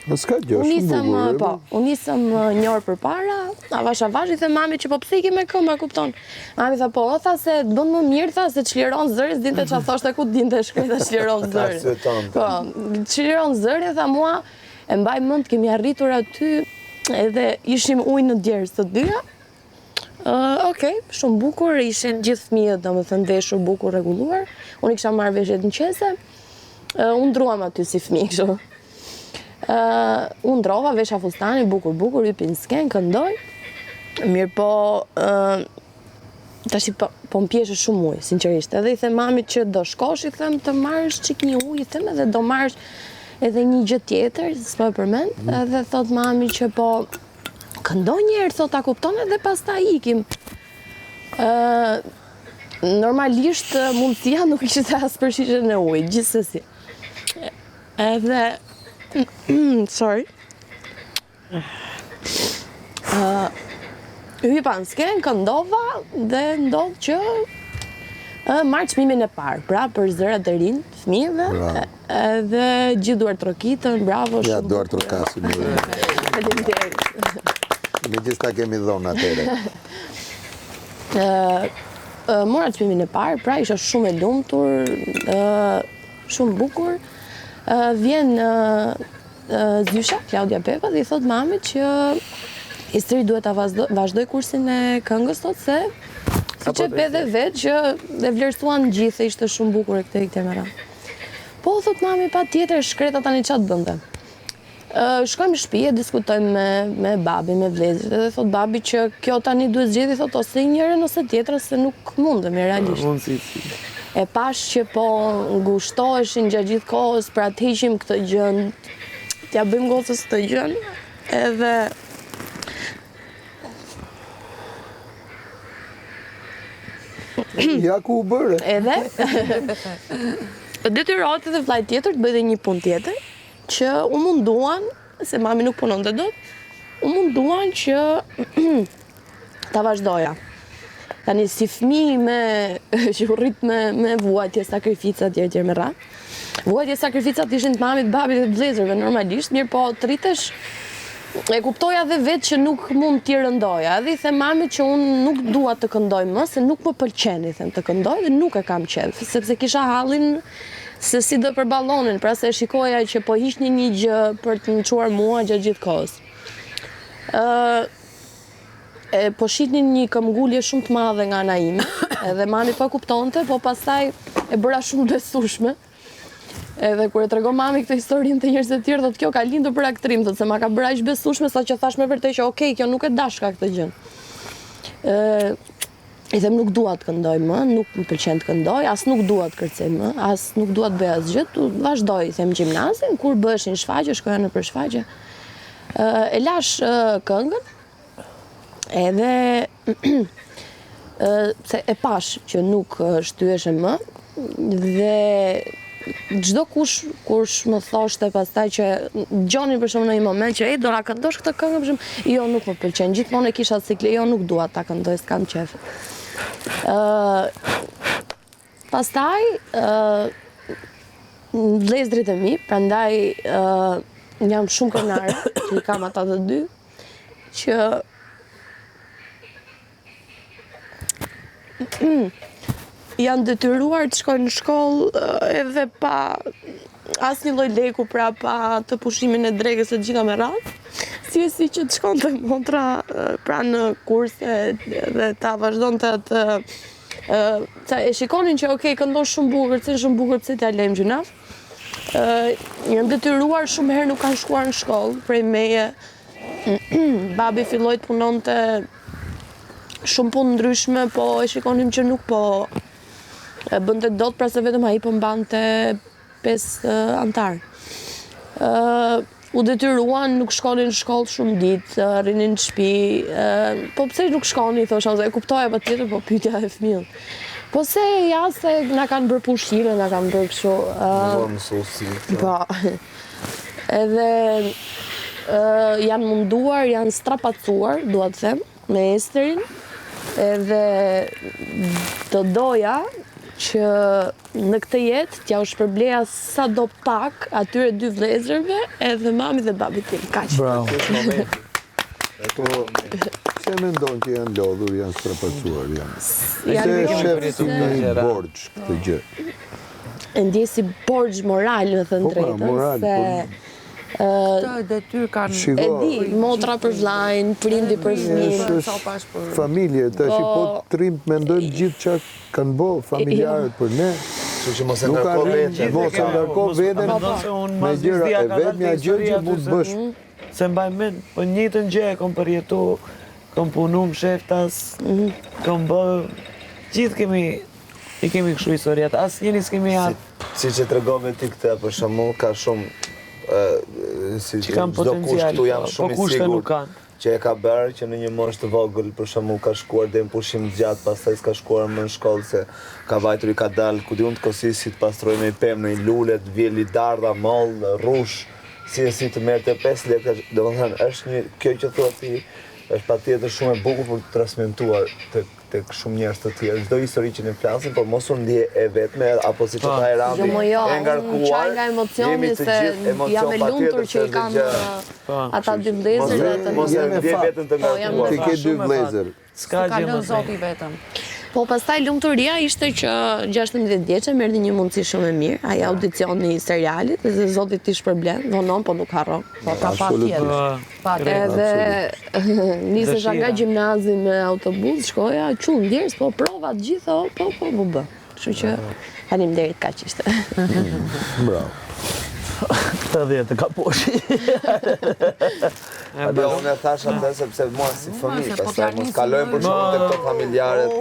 Po s'ka gjë, shumë bukur. Po, u nisëm një orë përpara, avash avash i them mamit që po pse ikim me këmbë, a kupton? Mami tha po, tha se të bën më mirë, tha se çliron zërin, s'dinte çfarë thoshte, ku dinte e shkreta çliron zërin. Po, çliron zërin, tha mua, e mbaj mend kemi arritur aty edhe ishim ujë në djersë të dyja. Uh, Okej, okay, shumë bukur, ishin gjithë fëmijët, domethënë veshur bukur rregulluar. Unë i kisha marrë veshjet në qese. Uh, u ndërruam aty si fëmijë kështu. Uh, u ndërrova, vesha fustanin, bukur, bukur, hypi në skenë, këndoj. Mirëpo, uh, tashi po, po më piheshe shumë ujë, sinqerisht. Edhe i them mamit që do shkosh, i them të marrësh çik një ujë, i them edhe do marrësh edhe një gjë tjetër, s'po e përmend, mm. edhe thot mami që po këndo një herë, thot, a kupton edhe pastaj ikim. Ë normalisht mundësia nuk ishte as për shishen e ujit, gjithsesi. Edhe sorry. Ë hypa në skenë, këndova dhe ndodh që marr çmimin e parë, pra për zërat e rinj të fëmijëve. Edhe gjithë duartrokitën, bravo shumë. Ja, duartrokasim. Faleminderit. Megjithëse ta kemi dhonë atëherë. Mora çmimin e parë, pra isha shumë e lumtur, shumë bukur. Vjen zysha, Klaudia Pepa, dhe i thotë mamit që Estri duhet ta vazhdojë kursin e këngës, thotë se siç e pe dhe vetë që e vlerësuan gjithë, ishte shumë bukur e këte i këte me radhë. Po, thotë mami, patjetër, shkreta tani ça të bënte. Shkojmë në shtëpi e diskutojmë me me babin, me vëllezërit, edhe thotë babi që kjo tani duhet zgjedhë, thotë ose njërën ose tjetrën se nuk mundemi realisht. E pashë që po ngushtoheshin gjatë gjithë kohës, pra të heqim këtë gjën, t'ia bëjmë gocës këtë gjën, edhe Ja ku u bëre. Edhe detyrohet edhe vllai tjetër të bëjë dhe një punë tjetër, që u munduan, se mami nuk punonte dot, u munduan që ta vazhdoja. Tani si fëmijë me që u rrit me me vuajtje, sakrifica etj etj me radhë. Vuajtje sakrificat ishin të mamit, babit dhe të vëllezërve normalisht, mirëpo të rritesh e kuptoja dhe vetë që nuk mund t'i rëndoja. Edhe i them mamit që unë nuk dua të këndoj më, se nuk më pëlqen, i them të këndoj dhe nuk e kam qejf, sepse kisha hallin se si do përballonin, pra se e shikoja që po hiqnin një gjë për të më çuar mua gjatë gjithë kohës. Ë e po shihnin një këmbgulje shumë të madhe nga ana ime, edhe mami po e kuptonte, po pastaj e bëra shumë të besueshme. Edhe kur e tregon mami këtë historinë te njerëzit e tjerë, thotë kjo ka lindur për aktrim, thotë se ma ka bërë aq besueshme sa që thashë me vërtet që okay, kjo nuk e dashka këtë gjë. Ë i them nuk dua të këndoj më, nuk më pëlqen të këndoj, as nuk dua të kërcej më, as nuk dua të bëj asgjë, tu vazhdoj, i them gjimnazin, kur bëheshin shfaqje, shkoja nëpër shfaqje. Ë e lashë këngën, edhe se e pashë që nuk shtyheshe më. Dhe çdo kush kush më thoshte pastaj që dëgjonin për shembull në një moment që ej do na këndosh këtë këngë për shembull, jo nuk më pëlqen, gjithmonë e kisha siklet, jo nuk dua ta këndoj, s'kam qejf. Ë pastaj ë vëllezërit e mi, prandaj ë jam shumë krenare që i kam ata të dy, që janë detyruar të shkojnë në shkollë edhe pa asnjë lloj leku pra pa atë pushimin e drekës e të gjitha me radhë. Si e si që të shkonte motra pra në kurse dhe ta vazhdonte atë ca e shikonin që ok, këndon shumë bukur, kërcen shumë bukur, pse t'ia lejmë gjynah. Janë detyruar shumë herë nuk kanë shkuar në shkollë prej meje. Babi filloi të punonte shumë punë ndryshme, po e shikonim që nuk po e bënte dot, pra se vetëm ai po mbante 5 anëtarë. Ë u detyruan, nuk shkonin në shkollë shumë ditë, rrinin në shtëpi, po pse nuk shkoni, thosha, e kuptoja patjetër, po pyetja e fëmijës. Po se ja se na kanë bërë pushime, na kanë bërë kështu. Ë mësuesi. Po. Edhe janë munduar, janë strapacuar, dua të them, me Esterin, edhe do doja që në këtë jetë t'jua shpërbleja sado pak atyre dy vëllezërve edhe mamit dhe babit tim. Kaq. Bravo. Po, pse mendon që janë lodhur, janë strapacuar, janë. Janë Pse e lodhur shef si një borxh këtë gjë? E ndjej si borxh moral, me thënë Po, pra, drejtën, moral, se po. Këtë detyrë kanë Shiko, e di, motra për vllain, prindi për fëmijën. Është familje, tash po Po. të rrimë të mendojmë gjithë ça kanë bo familjarët për ne. Kështu që mos e Nuk ngarko arrin, veten. mos e ngarko veten Mendon se unë me mas gjëra s'dia e ka dalë vetmja te gjë që historia mund aty të bësh. se- Se mbaj mend, po njëjtën gjë e kom përjetu, kom punu msheftas, kom bë, gjithë kemi, i kemi kështu historiat, asnjëri s'kemi atë. Si që tregove ti këtë, për shembull, ka shumë ë, si Që kanë çdo kush potencial, këtu jam po, shumë po i kushte nuk sigurt kanë. që e ka bërë që në një moshë të vogël, për shembull, ka shkuar deri në pushim të gjatë, pastaj s'ka shkuar më në shkollë se ka vajtur i ka dalë, ku di unë të kosisi të pastrojë në një pemë, në një lule, të vjeli dardha, moll, rrush, si e si të merrte 5 lekë, domethënë është një kjo që thua ti është patjetër shumë e bukur për të transmetuar tek tek shumë njerëz të tjerë. Çdo histori që ne flasim, por mos u ndje e vetme apo siç e tha Erandi, Jo, mo jo, e unë ngarkuar. qaj nga emocioni jemi të se gjithë emocion jam e lumtur patjetër që se i është kam gjë. ata dy vëllezër dhe atë Mos e Jemi ndje fat. veten të Po, jam ngarkuar. Ti ke dy Shumë e fat. vëllezër. S'ka Ka gjë lënë më të zoti vetëm. Po pastaj lumturia ishte që 16 vjeçe më erdhi një mundësi shumë e mirë, ai audicioni i serialit dhe zoti t'i shpërblen, vonon po nuk harron. Po ka pa tjetër. Pa tjetër. Edhe nisesha nga Dëshira. gjimnazi me autobus, shkoja, qull ndjersë, po prova të gjitha, o, po po po bë. Kështu që faleminderit kaq ishte. Bravo. 80 ka poshi. Jo, unë e thash atë sepse mua si fëmijë, se po pastaj mos t'ja nisim kalojmë për shembull tek këto familjarët,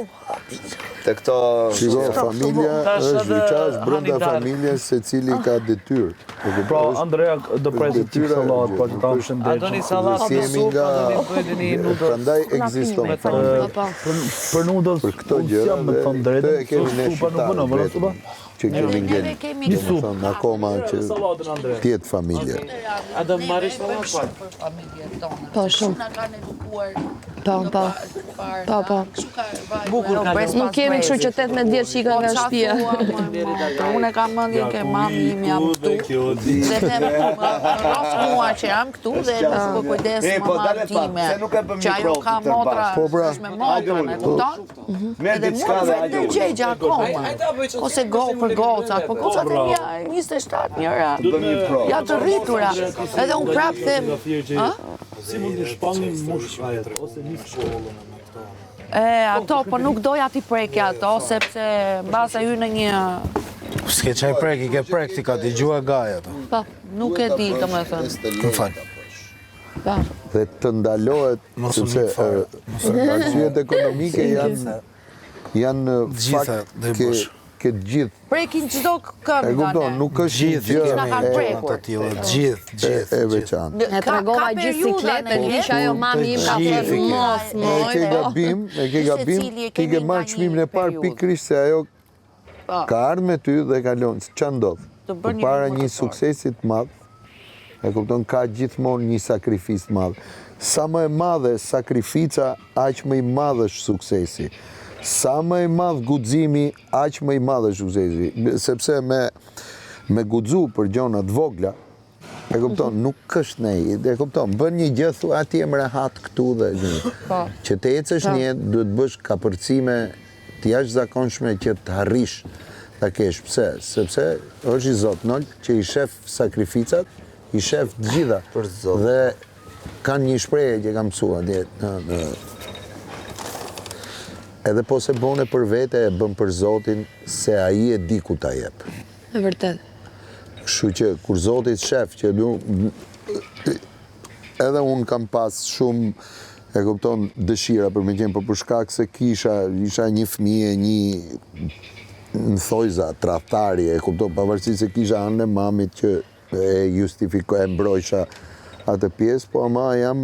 tek këto Shiko, familja Tash është edhe viçash brenda Hani Dark. familjes secili ka detyrë. E kupton? Pra, Është Andrea do presë çik detyra e sallatë, gjë, po që ta nuk am është- A shëndetshëm. doni sallatë Si me jemi supë, nga a doni bëjeni noodles? Prandaj ekziston Po, familja. po. Për, për noodles, Për këto unë gjëra s'jam me dhe të thënë këtë drejtën, e kemi ne supa nuk bënë, shqiptarët bënë supa? vetëm që kemi Neve ngel. kemi Një supë. Domethënë akoma që Sallatën Andrea. të jetë familje. A do marrësh sallatë pak? për familjen tonë. Po, shumë. Na kanë edukuar. Po, po. Po, po. Bukur ka lënë. Nuk kemi kështu që 18 vjeç ikën Po, nga shtëpia. Unë e kam mendjen ke mami im jam këtu. Dhe them më rrof mua që jam këtu dhe nuk po kujdes E, po, mama dale pak, time. pse nuk e bëm Që një ajo provë ka të tërë motra, bashkë? Po, pra. është me motrën, e kupton? Merr Edhe diçka mua dhe vetë hajde. ndërgjegje akoma. Ose go për gocat, po gocat e mia 27 njëra. Të bëjmë një provë. Janë të rritura. Edhe unë prapë them, ë? Si mund të shpangin mushkajet ose një shkollën me këto. E, ato, po nuk doja t'i prekja ato, sepse mbase hy në një S'ke çaj prek, i ke prek, ti ka dëgjuar gaj ato. Po, nuk e di, domethënë. Më fal. Po. Dhe të ndalohet Mos u sepse mik fare. ë, arsyet ekonomike janë janë Gjitha fakt do i ke bësh. ke të gjithë. Prekin çdo këngë E kupton, ne. nuk është një Gjithë gjë kemi Na kanë e, prekur. të tilla, gjithë, e, gjithë. e veçantë. E tregova gjithë sikletën, kisha ajo mami im ka Gjithë thënë i kemi. mos, E moj. ke po. gabim, e ke gabim, Secili e ti kemi ke nga marrë një çmimin e parë periudhë. pikërisht se ajo. Po. Ka ardhë me ty dhe ka lënë, ça ndodh? Të bën Përpara njeri më një të fortë. suksesi të madh, e kupton, ka gjithmonë një sakrificë të madhe. Sa më e madhe sakrifica, aq më i madh është suksesi. Sa më i madh guximi, aq më i madh është suksesi. Sepse me me guxu për gjona të vogla, e kupton, nuk është nej, e kupton, bën një gjë thua ti jam rehat këtu dhe gjë. Po. Që të ecësh në jetë duhet bësh kapërcime të jashtëzakonshme që të arrish ta kesh. Pse? Sepse është i Zot Nol që i shef sakrificat, i shef të gjitha. Për Zot. Dhe kanë një shprehje që kam mësuar atje në, në Edhe po se bone për vete, e bën për Zotin, se ai e di ku ta jep. E vërtet. Kështu që kur Zoti të shef që du, edhe unë kam pas shumë e kupton dëshira për me qenë, po për shkak se kisha, isha një fëmijë, një në thojza, tradhtari, e kupton, pavarësisht se kisha anën e mamit që e justifikoj, e mbrojsha atë pjesë, po ama jam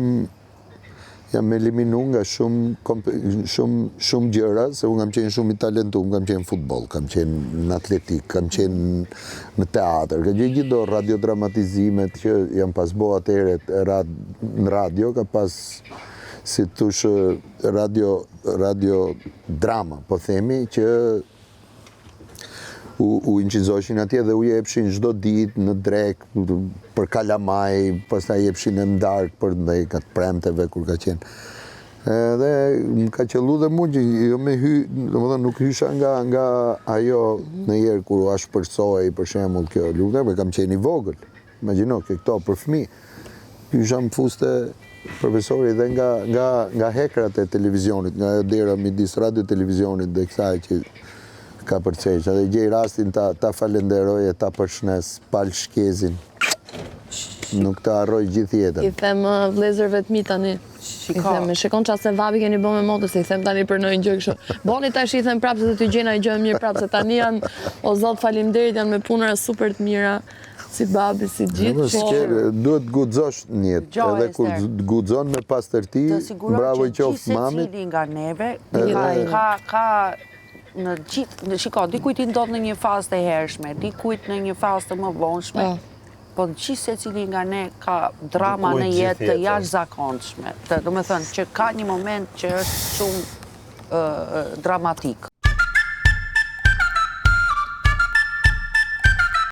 jam eliminu nga shumë kompe- shumë shumë gjëra, se unë kam qenë shumë i talentuar, kam qenë në futboll, kam qenë në atletik, kam qenë në teatr, kam qenë gjithë do radiodramatizimet që jam pas bo atëherë rad, në radio, ka pas si thosh radio radio drama, po themi që u, u inçizoshin atje dhe u jepshin çdo ditë në drek për kalamaj, pastaj jepshin në darkë për ndaj ka të premteve kur ka qenë. Edhe më ka qellu dhe mu që jo me hy, domethënë nuk hysha nga nga ajo në herë kur u ashpërsohej për shembull kjo lufta, po kam qenë i vogël. Imagjino, ke këto për fëmijë. Hysha më fuste profesori dhe nga nga nga hekrat e televizionit, nga ajo dera midis radio televizionit dhe kësaj që ka përcesh. Edhe gjej rastin ta ta falenderoj e ta përshnes Pal Shkezin. Nuk ta harroj gjithë jetën. I them uh, vëllezërve të mi tani. I them, e shikon çfarë sevapi keni bërë me motër, se i them tani për ndonjë gjë kështu. Boni tash i them prapë se do t'ju gjej ndonjë gjë e mirë prapë se tani janë o zot faleminderit janë me punëra super të mira si babi si Jo, gjithë. po, s'ke, duhet të guxosh në jetë, Dëgjoj, edhe kur Ester. guxon me pastërti, Të siguroj bravo që qoftë gjithë mamit. secili nga neve ka, ka, ka në gjithë, në, shiko, dikujt i ndodh në një fazë të hershme, dikujt në një fazë të më vonshme, po gjithë secili nga ne ka drama Dikujt në gjithë jetë të jetën. jashtëzakonshme. Të, do me thënë që ka një moment që është shumë ë, ë, dramatik.